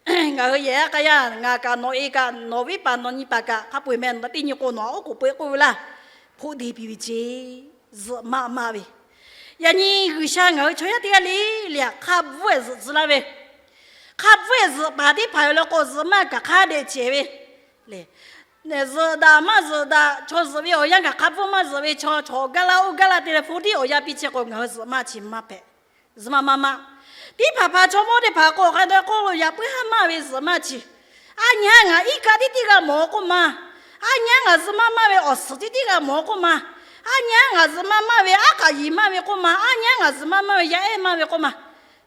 ngaˬ hui yehˬ aˉ k'aˇ yaˇ, ngaˬ kaꞈ nawˬ e kaꞈ nawˬ viˉ paˍ nawˬ nyi paˍ kaꞈ hk'a peu-eˬ meh, nawˬ teˇ nyi k'o nawˬ htaꞈ oˉ k'oˍ pui k'oˆ ve laˇ. Hpoˆ te piˇ ve ceˇ. Zuhꞈ maˆ maˆ ve, yaꞈ nyi G'uiˬsha ngaˬ hui chaw yaˇ teˇ g'aˇ le le htaꞈ hk'a bvuhˆ-e zuhꞈ tcuh laˇ ve, hk'a bvuhˆ-e zuhꞈ paˍ teˇ hpaˍ yoˬ law k'o zuhꞈ maˆ kaꞈ hk'a dehꞈ cehˬ ve le. Zuhꞈ daꞈ maˇ zuhꞈ daꞈ chaw zuhꞈ ve awˬ yanˇ kaꞈ hk'a bvuhˆ maˇ zuhꞈ ve chaw, chaw gaˇ laˇ oˇ gaˇ laˇ te leh hpu tiˉ awˬ yanˇ piˇ chehˇ k'o ngaˬ hui zuhꞈ maˆ chi maˇ hpehꞈ. Zuhꞈ maˆ maˇ maˆ. Tiˉ hpaˍ hpaˍ chaw mawˇ teˇ hpaˍ k'o, hk'a dehꞈ k'oˆ lo yaꞈ puiˉ haˉ maˇ ve zuhꞈ maˇ chi. Aˉ nyi aˉ ngaˬ iˉ kaˆ tiˉ tiˉ g'a mawˬ k'oˆ ma. Aˉ nyi aˉ ngaˬ zuhꞈ maˇ maˇ ve awˬ suhˍ tiˉ tiˉ g'a mawˬ k'oˆ ma. Aˉ nyi aˉ ngaˬ zuhꞈ maˇ maˇ ve aˉ k'aꞈ yiˍ maˇ ve k'oˆ ma. Aˉ nyi aˉ ngaˬ zuhꞈ maˇ maˇ ve yaˇ ehˉ maˇ ve k'oˆ ma.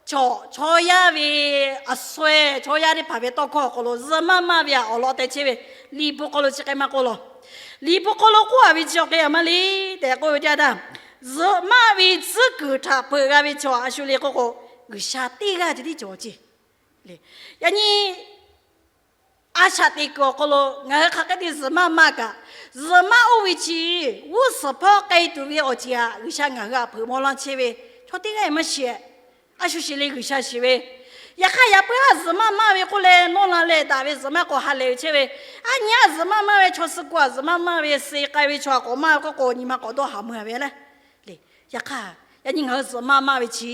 Chaw, chaw yaˇ ve aˬ suh-e, chaw yaˇ teˇ hpaˍ ve tawˇ hkawˇ awˬ hk'aw lo zuhꞈ maˇ maˇ ve htaꞈ awˬ lawn te chehˇ ve, Liꞈ hpu hk'aw lo chi hk'e maˇ k'oˆ law. Liꞈ hpu hk'aw lo k'oˆ a ve chi awˬ hk'e a maˇ le tehꞈ k'oˆ ve teˇ yanˇ htaˇ, zuhꞈ maˇ ve tcuhˉ kuiˬ htaꞈ hpeuꞈ g'a ve chaw a shu le k'oˆ k'o, G'uiˬsha teˇ g'aˇ ceh tiˉ cawˬ ce. Yaꞈ nyi a shaꞈ teꞈ kuiˬ awˬ hk'aw lo ngaˬ hui hk'aˬ hk'e te zuhꞈ maˇ maˇ kaꞈ, zuhꞈ maˇ oˇ ve chi g'uˇ suhˍ hpawˇ k'ai tuˬ ve awˬ ceuˬ htaꞈ G'uiˬsha ngaˬ hui htaꞈ hpeuꞈ maw laˇ chehˇ ve, chaw teˇ g'aˇ maˇ shiˍ. A shu shiˍ le G'uiˬsha shiˍ ve. Yaꞈ hk'aˇ yaꞈ puiˉ haˉ zuhꞈ maˇ maˇ ve k'oˆ leh nawˇ la leh daꞈ ve zuhꞈ maˇ k'awꞈ ha lehˬ ve chehˇ ve, aˉ nyi aˉ zuhꞈ maˇ maˇ ve chaw suh ku aꞈ zuhꞈ maˇ maˇ ve suh k'ai ve chaw aꞈ k'awꞈ maˇ ve k'oˆ k'o, nyi ma k'awꞈ dawˇ haˍ meuˇ ve le. Yaꞈ hk'aˇ yaꞈ nyi ngaˬ hui zuhꞈ maˇ maˇ ve chi,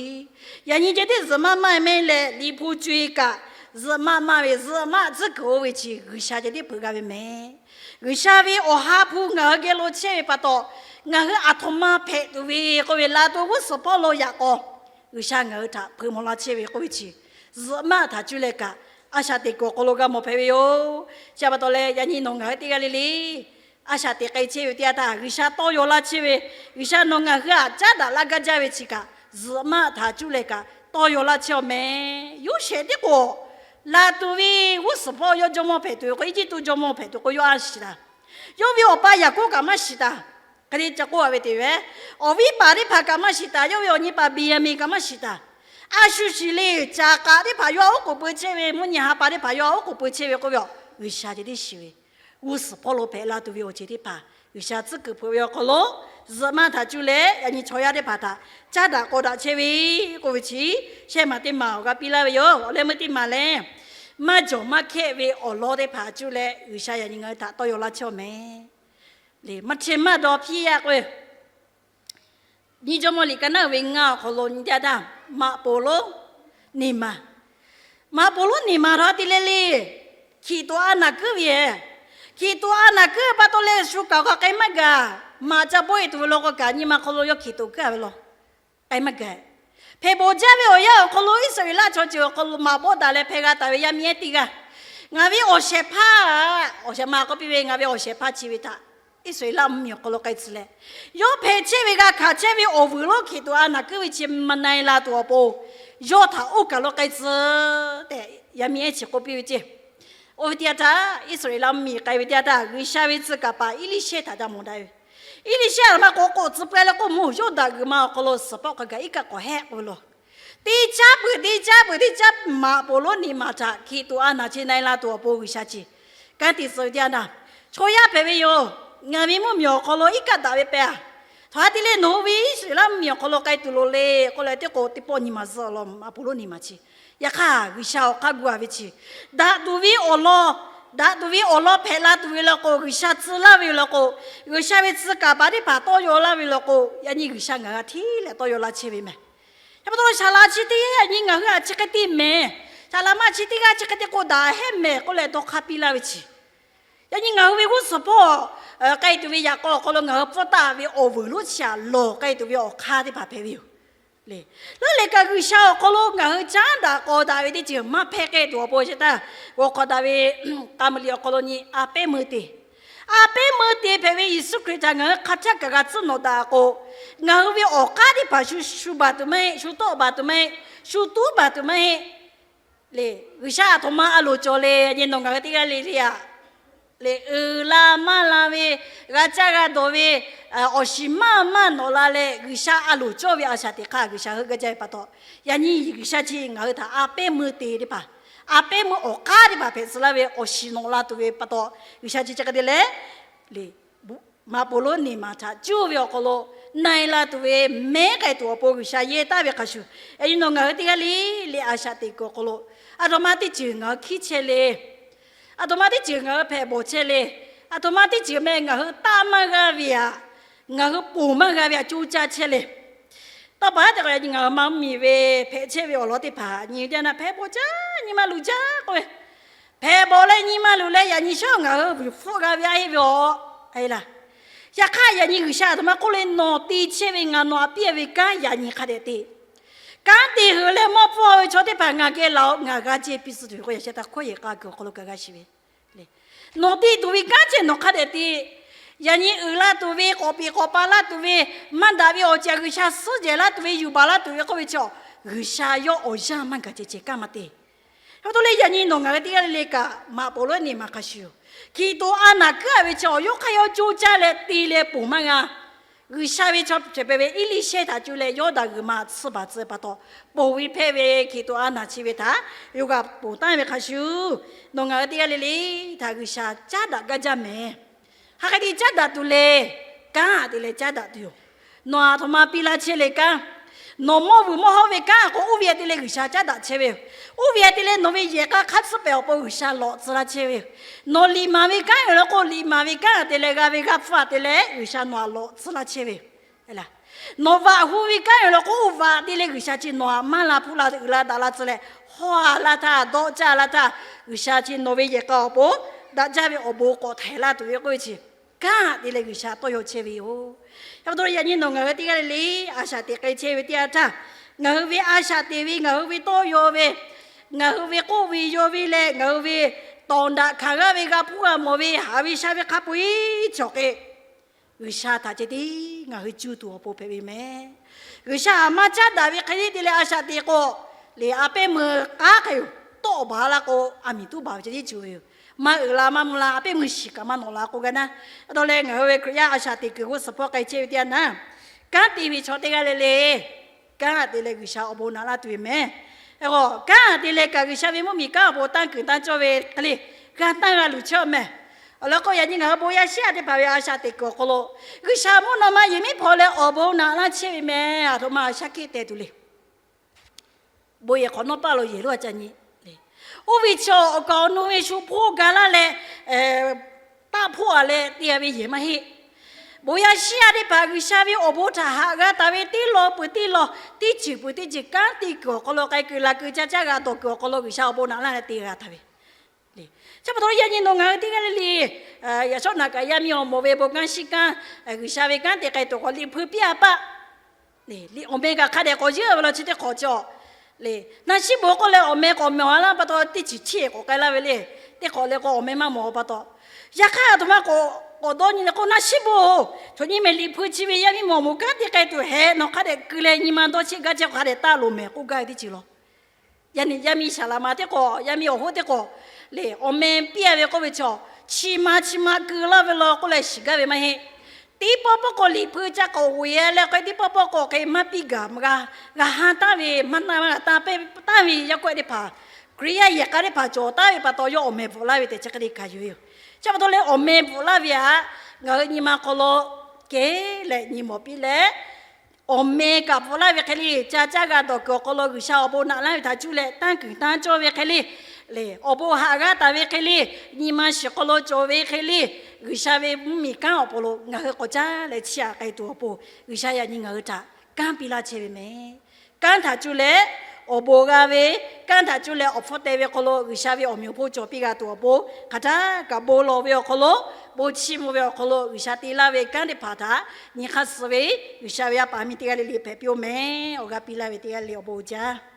yaꞈ nyi ceh tiˉ zuhꞈ maˇ maˇ ve mehˇ leh, Liꞈ hpu co-e kaꞈ zuhꞈ maˇ maˇ ve zuhꞈ maˇ tcuhˉ kuiˬ oˇ ve chi G'uiˬsha ceh tiˉ hpeuꞈ g'a ve mehˍ. G'uiˬsha ve awˬ ha hpu ngaˬ hui geh lo chehˇ ve pa taw, ngaˬ hui aˬ htoꞈ ma hpehꞈ tuˬ ve k'oˆ ve, la to g'uˇ suhˍ hpawˇ lo yaꞈ k'aw G'uiˬsha ngaˬ hui htaꞈ hpeuꞈ maw laˇ chehˇ ve k'oˆ ve chi, zuhꞈ maˇ htaꞈ cuˇ leh kaꞈ a shaꞈ teꞈ kuiˬ awˬ hk'aw lo g'a mawˬ hpehꞈ ve yoˬ. Chi pa taw leh yaꞈ nyi nawˬ ngaˬ hui teˇ g'aˇ le le a shaꞈ teꞈ k'ai chehˇ ve teˇ yanˇ htaˇ, G'uiˬsha tawˇ yaw laˇ chehˇ ve, G'uiˬsha nawˬ ngaˬ hui htaꞈ caˉ daꞈ laˇ gaˇ jaˇ ve chi kaꞈ, zuhꞈ maˇ htaꞈ cuˇ leh kaꞈ tawˇ yaw laˇ chehˇ-aw mehˍ. Yoˇsehꞈ tiˉ k'o, la tuˬ ve g'uˇ suhˍ hpawˇ yawˇ jawˇmawˇ hpehꞈ tuˬ ve k'o, Eˇjiˇtuꞈ jawˇmawˇ hpehꞈ tuˬ k'o, yawˇ a shiˍ taˍ. Yawˇ ve awˬ pa Yaˍkoˆ kaꞈ maˇ shiˍ taˍ. Hk'e te ca k'oˆ a ve te ve, awˬ viˉ paˍ teˇ hpaˍ kaꞈ maˇ shiˍ taˍ. Yawˇ ve awˬ nyi paˍ Beˍyaˍmenˍ kaꞈ maˇ shiˍ taˍ. A shu shiˍ le, caˍ k'aꞈ teˇ hpaˍ yawˇ htaꞈ oˉ k'oˍ pui chehˇ ve, mvuhˇ nyi ha pa teˇ hpaˍ yawˇ htaꞈ oˉ k'oˍ pui chehˇ ve k'oˆ ve, G'uiˬsha ceh tiˉ shiˍ ve, g'uˇ suhˍ hpawˇ lo hpehꞈ la tuˬ ve awˬ ceuˬ teˇ hpaˍ G'uiˬsha tcuhˉ kuiˬ hpeuꞈ ve awˬ hk'aw lo, zuhꞈ maˇ htaꞈ cuˇ leh yaꞈ nyi chaw yaˇ teˇ hpaˍ htaꞈ caˉ daꞈ k'aw daꞈ chehˇ ve k'oˆ ve chi, shehˆ maˬ teˇ maˬ awˬ g'a piˇ laˇ ve yoˬ. Awˬ leh meuˇ teˇ maˬ lehˬ, maˇ jawˬ maˇ hkehˆ ve awˬ lawn teˇ hpaˍ cuˇ leh G'uiˬsha yaꞈ nyi ngaˬ hui htaꞈ tawˇ yaw laˇ chehˇ-aw mehˍ. Leh maˇ chehˇ maˇ daw hpiˇ yaˇ k'o, nyiˇ Jawˇmawˇ liꞈ ka naˉ uiˍ ve ngaˇ awˬ hk'aw lo nyi teˇ yanˇ htaˇ, maꞈ poˍ lonˉ neˍ maˍ, maꞈ poˍ lonˉ neˍ maˍ htawˇ te leh le, hkiˬ tuꞈ a naˬ kuiˉ ve, hkiˬ tuꞈ a naˬ kuiˉ pa taw leh shu kaꞈ k'awꞈ k'ai maˇ gaˬ. Maꞈ ca bawˆ e tuˬ ve law k'o kaꞈ nyi ma hk'aw lo yawˇ hkiˬ tuꞈ kuiˉ a ve law, k'ai maˇ gaˬ. Hpehꞈ bawˬ jaˇ ve awˬ yanˇ awˬ hk'aw lo Iˉsaˍreˍlaˆ chaw ceuˬ awˬ hk'aw lo maꞈ bawˆ daꞈ leh hpehꞈ g'a taˍ ve yaˇ miˇ ehˉ teˇ g'aˇ, ngaˬ ve awˬ shehˍ hpaˇ, awˬ shehˍ ma k'oˆ piˇ ve, ngaˬ ve awˬ shehˍ hpaˇ chi ve htaꞈ Iˉsaˍreˍlaˆ mvuhˇmiˬ awˬ hk'aw lo k'ai tcuh leh, yawˇ hpehꞈ chehˇ ve g'a hkanˍ chehˇ ve awˬ vuiˬ lonˉ hkiˬ tuꞈ a naˬ kuiˉ ve chi maˇ na e la tuˬ awˬ pon, yawˇ htaꞈ oˇ kaˬ lo k'ai tcuh tehꞈ yaˇ miˇ ehˉ chi k'oˆ piˇ ve ceˇ. Oˇ ve teˇ yanˇ htaˇ, Iˉsaˍreˍlaˆ mvuhˇmiˬ k'ai ve teˇ yanˇ htaˇ, G'uiˬsha ve tcuh kaˍ paˍ Eˇliˇshehˇ htaꞈ ca mawˬ daꞈ ve. Eˇliˇshehˇ a maˇ k'o k'oˆ tcuh peuˬ leh k'oˆ mawˬ, Yawˇdanˍ g'uiˬ ma awˬ hk'aw lo suhˍ pawˆ hk'a gaˬ iˉ kaˆ k'awꞈ hehˆ k'oˆ ve law. Teˇ caˉ peuˬ teˇ caˉ peuˬ teˇ caˉ maꞈ poˍ lonˉ neˍ maˍ htaꞈ hkiˬ tuꞈ a naˬ chi na e la tuˬ awˬ pon G'uiˬsha chi kanˉ te tcuh ve teˇ yanˇ htaˇ, chaw yaˇ hpehꞈ ve yoˬ. Ngaˬ ve mvuhˇmiˬ awˬ hk'aw lo iˉ kaˆ daꞈ ve pehˬ a. Htaꞈ te leh nawˬ hui ve Iˉsaˍreˍlaˆ mvuhˇmiˬ awˬ hk'aw lo k'ai tuˬ loˍ le k'oˆ leh, teˇ k'o teˇ pawˆ nyi ma zuhˆ law, maꞈ poˍ lonˉ neˍ maˍ chi. Yaꞈ hk'aˇ G'uiˬsha awˬ hk'aˇ gu a ve chi, daꞈ tuˬ ve awˬ lawn, daꞈ tuˬ ve awˬ lawn hpehꞈ la tuˬ ve law k'o, G'uiˬsha tcuh laˇ ve law k'o, G'uiˬsha ve tcuh kaˍ paˍ teˇ hpaˍ tawˇ yaw laˇ ve law k'o, yaꞈ nyi G'uiˬsha ngaˬ g'a hteˇ leh tawˇ yaw laˇ chehˇ ve mehˍ. Yaꞈ pa taw, saˍ laꞈ chi teˇ yaꞈ nyi ngaˬ hui a chi hk'e te mehˍ, saˍ laꞈ ma chi teˇ g'aˇ chi hk'e te k'o daꞈ hehˉ mehˍ k'oˆ leh dawˇ hk'aˇ piˇ laˇ ve chi. Yaꞈ nyi ngaˬ hui ve g'uˇ suhˍ hpawˇ k'ai tuˬ ve yaꞈ k'aw awˬ hk'aw lo ngaˬ hui pfuhˇ taˍ ve awˬ vuiˬ lonˉ chi aꞈ lawˬ k'ai tuˬ ve awˬ hk'aˇ teˇ hpaˍ hpehꞈ ve yoˬ. Leh leuˉ leh kaꞈ G'uiˬsha awˬ hk'aw lo ngaˬ hui caˉ daꞈ k'aw daꞈ ve teˇ ceuˬ maˇ hpehˇ k'ai tuˬ awˬ pon chi htaˇ, g'aw hk'awꞈ daꞈ ve k'a muiˬ liꞈ awˬ hk'aw lo nyi a pehˉ meuˇ te, a pehˉ meuˇ te hpehꞈ ve Yeˍsuˆ Hkriꞈ htaꞈ ngaˬ hui hk'a caˇ kaꞈ g'a tcuhˉ nawꞈ daꞈ k'o, ngaˬ hui ve awˬ k'aˉ teˇ hpaˍ shu shu baˬ tuˬ maˇ heˆ, shu tawˆ baˬ tuˬ maˇ heˆ, shu tuˉ baˬ tuˬ maˇ heˆ. Leh G'uiˬsha aˬ htoꞈ ma a loˍ cawˬ le, yaꞈ nyi nawˬ ngaˬ hui teˇ g'aˇ le le aꞈ, leh uiˍ la maˇ la ve, g'a caˇ g'a dawˬ ve, awˬ shiˍ maˇ maˇ nawꞈ la leh G'uiˬsha a loˍ cawˇ ve a shaꞈ teꞈ hk'aˇ G'uiˬsha heuˆ gaˇ jaˇ ve pa taw, yaꞈ nyi G'uiˬsha chi ngaˬ hui htaꞈ a pehˉ meuˇ te teˇ hpaˍ, a pehˉ meuˇ awˬ k'aˉ teˇ hpaˍ hpehꞈ tcuh laˇ ve awˬ shiˍ nawꞈ la tuˬ ve pa taw, G'uiˬsha chi chi hk'e te leh, leh maꞈ poˍ lonˉ neˍ maˍ htaꞈ cuˇ ve awˬ hk'aw lo na e la tuˬ ve mehˉ k'ai tuˬ awˬ pon G'uiˬsha yehˇ taˍ ve hk'a shuˍ, yaꞈ nyi nawˬ ngaˬ hui teˇ g'aˇ le le a shaꞈ teꞈ kuiˬ awˬ hk'aw lo, aˬ htoꞈ ma teˇ ceuˬ ngaˬ hui hkiˉ chehˇ le. Aˬ htoꞈ ma teˇ ceuˬ ngaˬ hui hpehꞈ bawˬ chehˇ le. Aˬ htoꞈ ma teˇ ceuˬ meh ngaˬ hui taˆ maˇ g'a ve aꞈ, ngaˬ hui ponˬ maˇ g'a ve aꞈ co caˇ chehˇ le. Tawˇ pa haˉ te k'o, yaꞈ nyi ngaˬ hui maˇ mvuhˇmiˬ ve hpehꞈ chehˇ ve awˬ lawn teˇ hpaˍ nyi teˇ yanˇ htaˇ hpehꞈ bawˬ jaˇ, nyi ma luˬ jaˇ k'oˆ ve, hpehꞈ bawˬ leh nyi ma luˬ leh yaꞈ nyi shawˉ ngaˬ hui vuiˬ hpfuhˆ g'a ve aˇ heˆ ve aˬ, a e laˇ. Yaꞈ hk'aˇ yaꞈ nyi G'uiˬsha aˬ htoꞈ ma k'oˆ le, nawˬ te chehˇ ve ngaˬ nawˬ aꞈ piˇ ve kanˉ yaꞈ nyi hk'a dehꞈ te. Kanˉ te heuˬ leh mawˇ pfuhˇ ve chaw teˇ hpaˍ ngaˬ geh laˬ-oꞈ, ngaˬ g'a ceh piˇ suh tuˬ ve k'o, yaꞈ sheh htaˇ hkawˇ yehˬ k'a kuiˬ awˬ hk'aw lo kaꞈ g'a shiˍ ve. Nawˬ te tuˬ ve kanˉ ceh nawˬ hk'a dehꞈ te. Yaꞈ nyi uiˍ la tuˬ ve, k'awꞈ peꞈ k'awꞈ pa laˇ tuˬ ve, maˇ daꞈ ve awˬ ceuˬ G'uiˬsha suhˉ jehˬ laˇ tuˬ ve, yuˬ baˬ laˇ tuˬ ve k'oˆ ve chaw, G'uiˬsha yawˇ awˬ yanˇ maˇ gaˬ ceh ceh kanˉ maˇ te. Hk'e te leh yaꞈ nyi nawˬ ngaˬ hui teˇ g'aˇ le le kaꞈ maꞈ poˍ lonˉ nehˬ maˍ hk'a shuˍ yoˬ. Hkiˬ tuꞈ a naˬ kuiˉ a ve chaw yawˇ hk'aˇ yawˇ coˇ caˇ leh te leh ponˬ maˇ g'a. G'uiˬsha ve chaw hpehꞈ ve Eˇliˇshehˇ htaꞈ cuˇ leh Yawˇdanˍ g'uiˬ ma tsuhˇ baˬ tcuh pa taw, ponˬ ve hpehˇ ve hkiˬ tuꞈ a naˬ chi ve htaꞈ yawˇ g'a ponˬ taˍ ve hk'a shuˍ, nawˬ ngaˬ hui teˇ g'aˇ le le htaꞈ G'uiˬsha caˉ daꞈ gaˇ jaˇ mehˍ. Hk'aˬ hk'e te caˉ daꞈ tuˬ le, kanˉ te leh caˉ daꞈ tuˬ yoˬ. Nawˬ aˬ htoꞈ ma piˇ laˇ chehˇ le kanˉ. Nawˬ mawˇ vuiˬ mawˇ hawˉ ve kanˉ k'o, oˇ ve hk'e te leh G'uiˬsha caˉ daꞈ chehˇ ve yoˬ. Oˇ ve hk'e te leh nawˬ ve yehˬ k'a hk'aˇ tsuhˇ pehˍ awˬ pon G'uiˬsha lawꞈ tcuh laˇ chehˇ ve yoˬ. Nawˬ liꞈ maˍ ve kanˉ yoˬ le k'o, liꞈ maˍ ve kanˉ te leh g'a ve g'aˇ hpfuhˇ te leh G'uiˬsha nawˬ aꞈ lawꞈ tcuh laˇ chehˇ ve yoˬ. Nawˬ vaꞈ hu ve kanˉ yoˬ le k'o, oˇ vaꞈ te leh G'uiˬsha chi nawˬ aꞈ maˇ la hpuˇ la uiˍ la daꞈ la tcuh leh, hawˉ a laˇ htaˇ, dawˆ caˇ laˇ htaˇ, G'uiˬsha chi nawˬ ve yehˬ k'a awˬ pon daꞈ jaˇ ve awˬ bon k'awꞈ htaiˍ laˇ tuˬ ve k'oˆ ve chi, kanˉ te leh G'uiˬsha tawˇ yaw chehˇ ve yoˬ. Yaꞈ pa taw yaꞈ nyi nawˬ ngaˬ hui teˇ g'aˇ le le a shaꞈ teꞈ k'ai chehˇ ve teˇ yanˇ htaˇ, ngaˬ hui ve a shaꞈ teꞈ ve, ngaˬ hui ve tawˇ yaw ve, ngaˬ hui ve k'oˆ ve yaw ve leh ngaˬ hui ve tawˍ daꞈ hkanˍ g'aˇ ve g'a hpuˇ g'a mawˬ ve haꞈ ve sha ve hk'a peu-eˬ cawˬ k'e, G'uiˬsha htaꞈ ceh tiˉ ngaˬ hui cuˇ tuˬ awˬ pon hpehꞈ ve mehˍ. G'uiˬsha aˬ ma caˉ daꞈ ve hk'e te leh a shaꞈ teꞈ k'o, le a pehˉ meuˇ k'aˉ hk'e yoˬ. Tawˆ baˬ laˇ k'o, aˬ miˍ tuˉ baˬ ve ceh tiˉ cuˇ ve yoˬ. Maˇ uiˍ la maˇ mvuh la, a pehˉ meuˇ shiˍ kaꞈ maˇ nawꞈ la k'oˆ gaˇ naˉ. Aˬ htoꞈ leh ngaˬ hui ve Hkriꞈ yaˇ a shaꞈ teꞈ kuiˬ g'uˇ suhˍ hpawˇ k'ai chehˇ ve teˇ yanˇ htaˇ, kanˉ te ve chaw teˇ g'aˇ le le kanˉ te leh G'uiˬsha awˬ bon naꞈ laˇ tuˬ ve mehˍ. K'o, kanˉ te leh kaꞈ G'uiˬsha ve mvuhˇmiˬ kanˉ awˬ pon tanˇ kuiˬ tanˇ cawˇ ve hk'e le, g'a tanˇ g'a luˬ chehˇ mehˍ. Awˬ lawn k'o, yaꞈ nyi ngaˬ hui bon yaˇ shiˉ yaˇ teˇ hpaˍ ve a shaꞈ teꞈ kuiˬ awˬ hk'aw lo, G'uiˬsha mvuhˇ naw ma yehˬ miˉ hpaw leh awˬ bon naꞈ laˇ chehˇ ve mehˍ. Aˬ htoꞈ ma shaˉ hkiˆ teh tuˬ le. Bon yehˬ hk'awꞈ nawˉ paˇ lo yehˬ lonˉ a ca nyi. Oˇ ve chaw awˬ kaˍ awˬ nu ve shu hpoˆ ga laˇ leh, taˆ hpoˆ a leh te a ve yehˬ maˇ heˆ. Bon yaˇ shiˉ yaˇ teˇ hpaˍ G'uiˬsha ve awˬ bon htaꞈ haꞈ g'a taˍ ve teˇ law peuˬ teˇ law, teˇ ceuˬ peuˬ teˇ ceuˬ kanˉ te kuiˬ awˬ hk'aw lo k'ai kuiˬ la kuiˬ ca caˇ g'a dawˬ kuiˬ awˬ hk'aw lo G'uiˬsha awˬ bon naꞈ laˇ leh te g'a taˍ ve le. Chi pa taw yaꞈ nyi nawˬ ngaˬ hui teˇ g'aˇ le le, yaꞈ shawˉ naꞈ kaꞈ yaˇ miˇ awˬ moˍ ve bon kanˉ shiˉ kanˉ, G'uiˬsha ve kanˉ te k'ai tuˬ k'awꞈ Liꞈ hpu piˇ a paˆ. Awˬ meh kaꞈ hk'a dehꞈ k'awꞈ yeˇ ve law chi teˇ hk'awꞈ cawˬ le. Naˆ shiˉ bon k'oˆ leh awˬ meh k'awꞈ mawˬ a laˇ pa taw, teˇ ceuˬ chiˇ k'awꞈ k'ai laˇ ve le. Teˇ hk'awꞈ leh k'o awˬ meh maˇ mawˬ pa taw, yaꞈ hk'aˇ aˬ htoꞈ ma k'awꞈ dawˇ nyi leh k'o, naˆ shiˉ bon-oˬ, chaw nyi mehˍ Liꞈ hpu chi ve yaˇ miˇ mawˬ moˍ kanˉ te k'ai tuˬ hehꞈ, nawˬ hk'a dehꞈ keu leh nyi ma dawˇ cheˆ gaˇ chehˇ hk'a dehꞈ taˇ loˍ mehˍ k'oˆ gaˇ ve teˇ ceuˬ law. Yaꞈ nyi yaˇ miˇ Saˍlaˍmaˍ teˇ hk'awꞈ, yaˇ miˇ awˬ hoˉ teˇ hk'awꞈ le, awˬ meh piˇ a ve k'oˆ ve chaw, chi ma chi ma keu laˇ ve law k'oˆ leh shiˍ gaˇ ve maˇ heˆ. Teˇ pawˆ pawˆ k'o Liꞈ hpu ca k'awꞈ g'oꞈ e leh k'o, teˇ pawˆ pawˆ k'o hk'e maˇ piˇ gaˬ, g'a ha taˍ ve, maˇ taˍ maˇ g'a taˍ pehˇ taˍ ve yaˇ hkawehˇ teˇ hpaˍ, Hkriꞈ yaˇ yehˬ k'a teˇ hpaˍ cawˬ taˍ ve pa taw, yawˇ awˬ meh bvuhꞈ laˇ ve tehꞈ chi hk'e le kaꞈ yoˬ. Chi pa taw leh awˬ meh bvuhꞈ laˇ ve htaꞈ ngaˬ hui nyi ma hk'aw lo kehˉ leh nyi mawˬ piˇ leh, awˬ meh kaꞈ bvuhꞈ laˇ ve hk'e le, ca caˇ g'a dawˬ kuiˬ awˬ hk'aw lo G'uiˬsha awˬ bon naꞈ laˇ ve htaꞈ cuˇ leh tanˇ kuiˬ tanˇ cawˇ ve hk'e le, le awˬ bon haꞈ g'a taˍ ve hk'e le, nyi ma shiˍ hk'aw lo cawˬ ve hk'e le, G'uiˬsha ve mvuhˇmiˬ kanˉ awˬ pon lo ngaˬ hui k'awꞈ caˇ leh chiˇ aꞈ k'ai tuˬ awˬ pon, G'uiˬsha yaꞈ nyi ngaˬ hui htaꞈ kanˉ piˇ laˇ chehˇ ve mehˍ. Kanˉ htaꞈ cuˇ leh awˬ bon g'a ve, kanˉ htaꞈ cuˇ leh awˬ hpfuhˇ te ve hk'aw lo G'uiˬsha ve awˬ meꞈ awˬ hponˇ cawˬ piˇ g'a tuˬ awˬ pon, hk'aˬ htaˇ kaꞈ bon lawˬ ve awˬ hk'aw lo, bon chiˇ mvuh ve awˬ hk'aw lo G'uiˬsha te laˇ ve kanˉ teˇ hpaˍ htaꞈ nyi hk'aˇ suh ve G'uiˬsha ve yaˇ paˍ miˇ teˇ g'aˇ le le hpehꞈ piˇ-oˆ mehˍ. Awˬ g'aˇ piˇ laˇ ve teˇ g'aˇ le awˬ bon uiˍ jaˇ.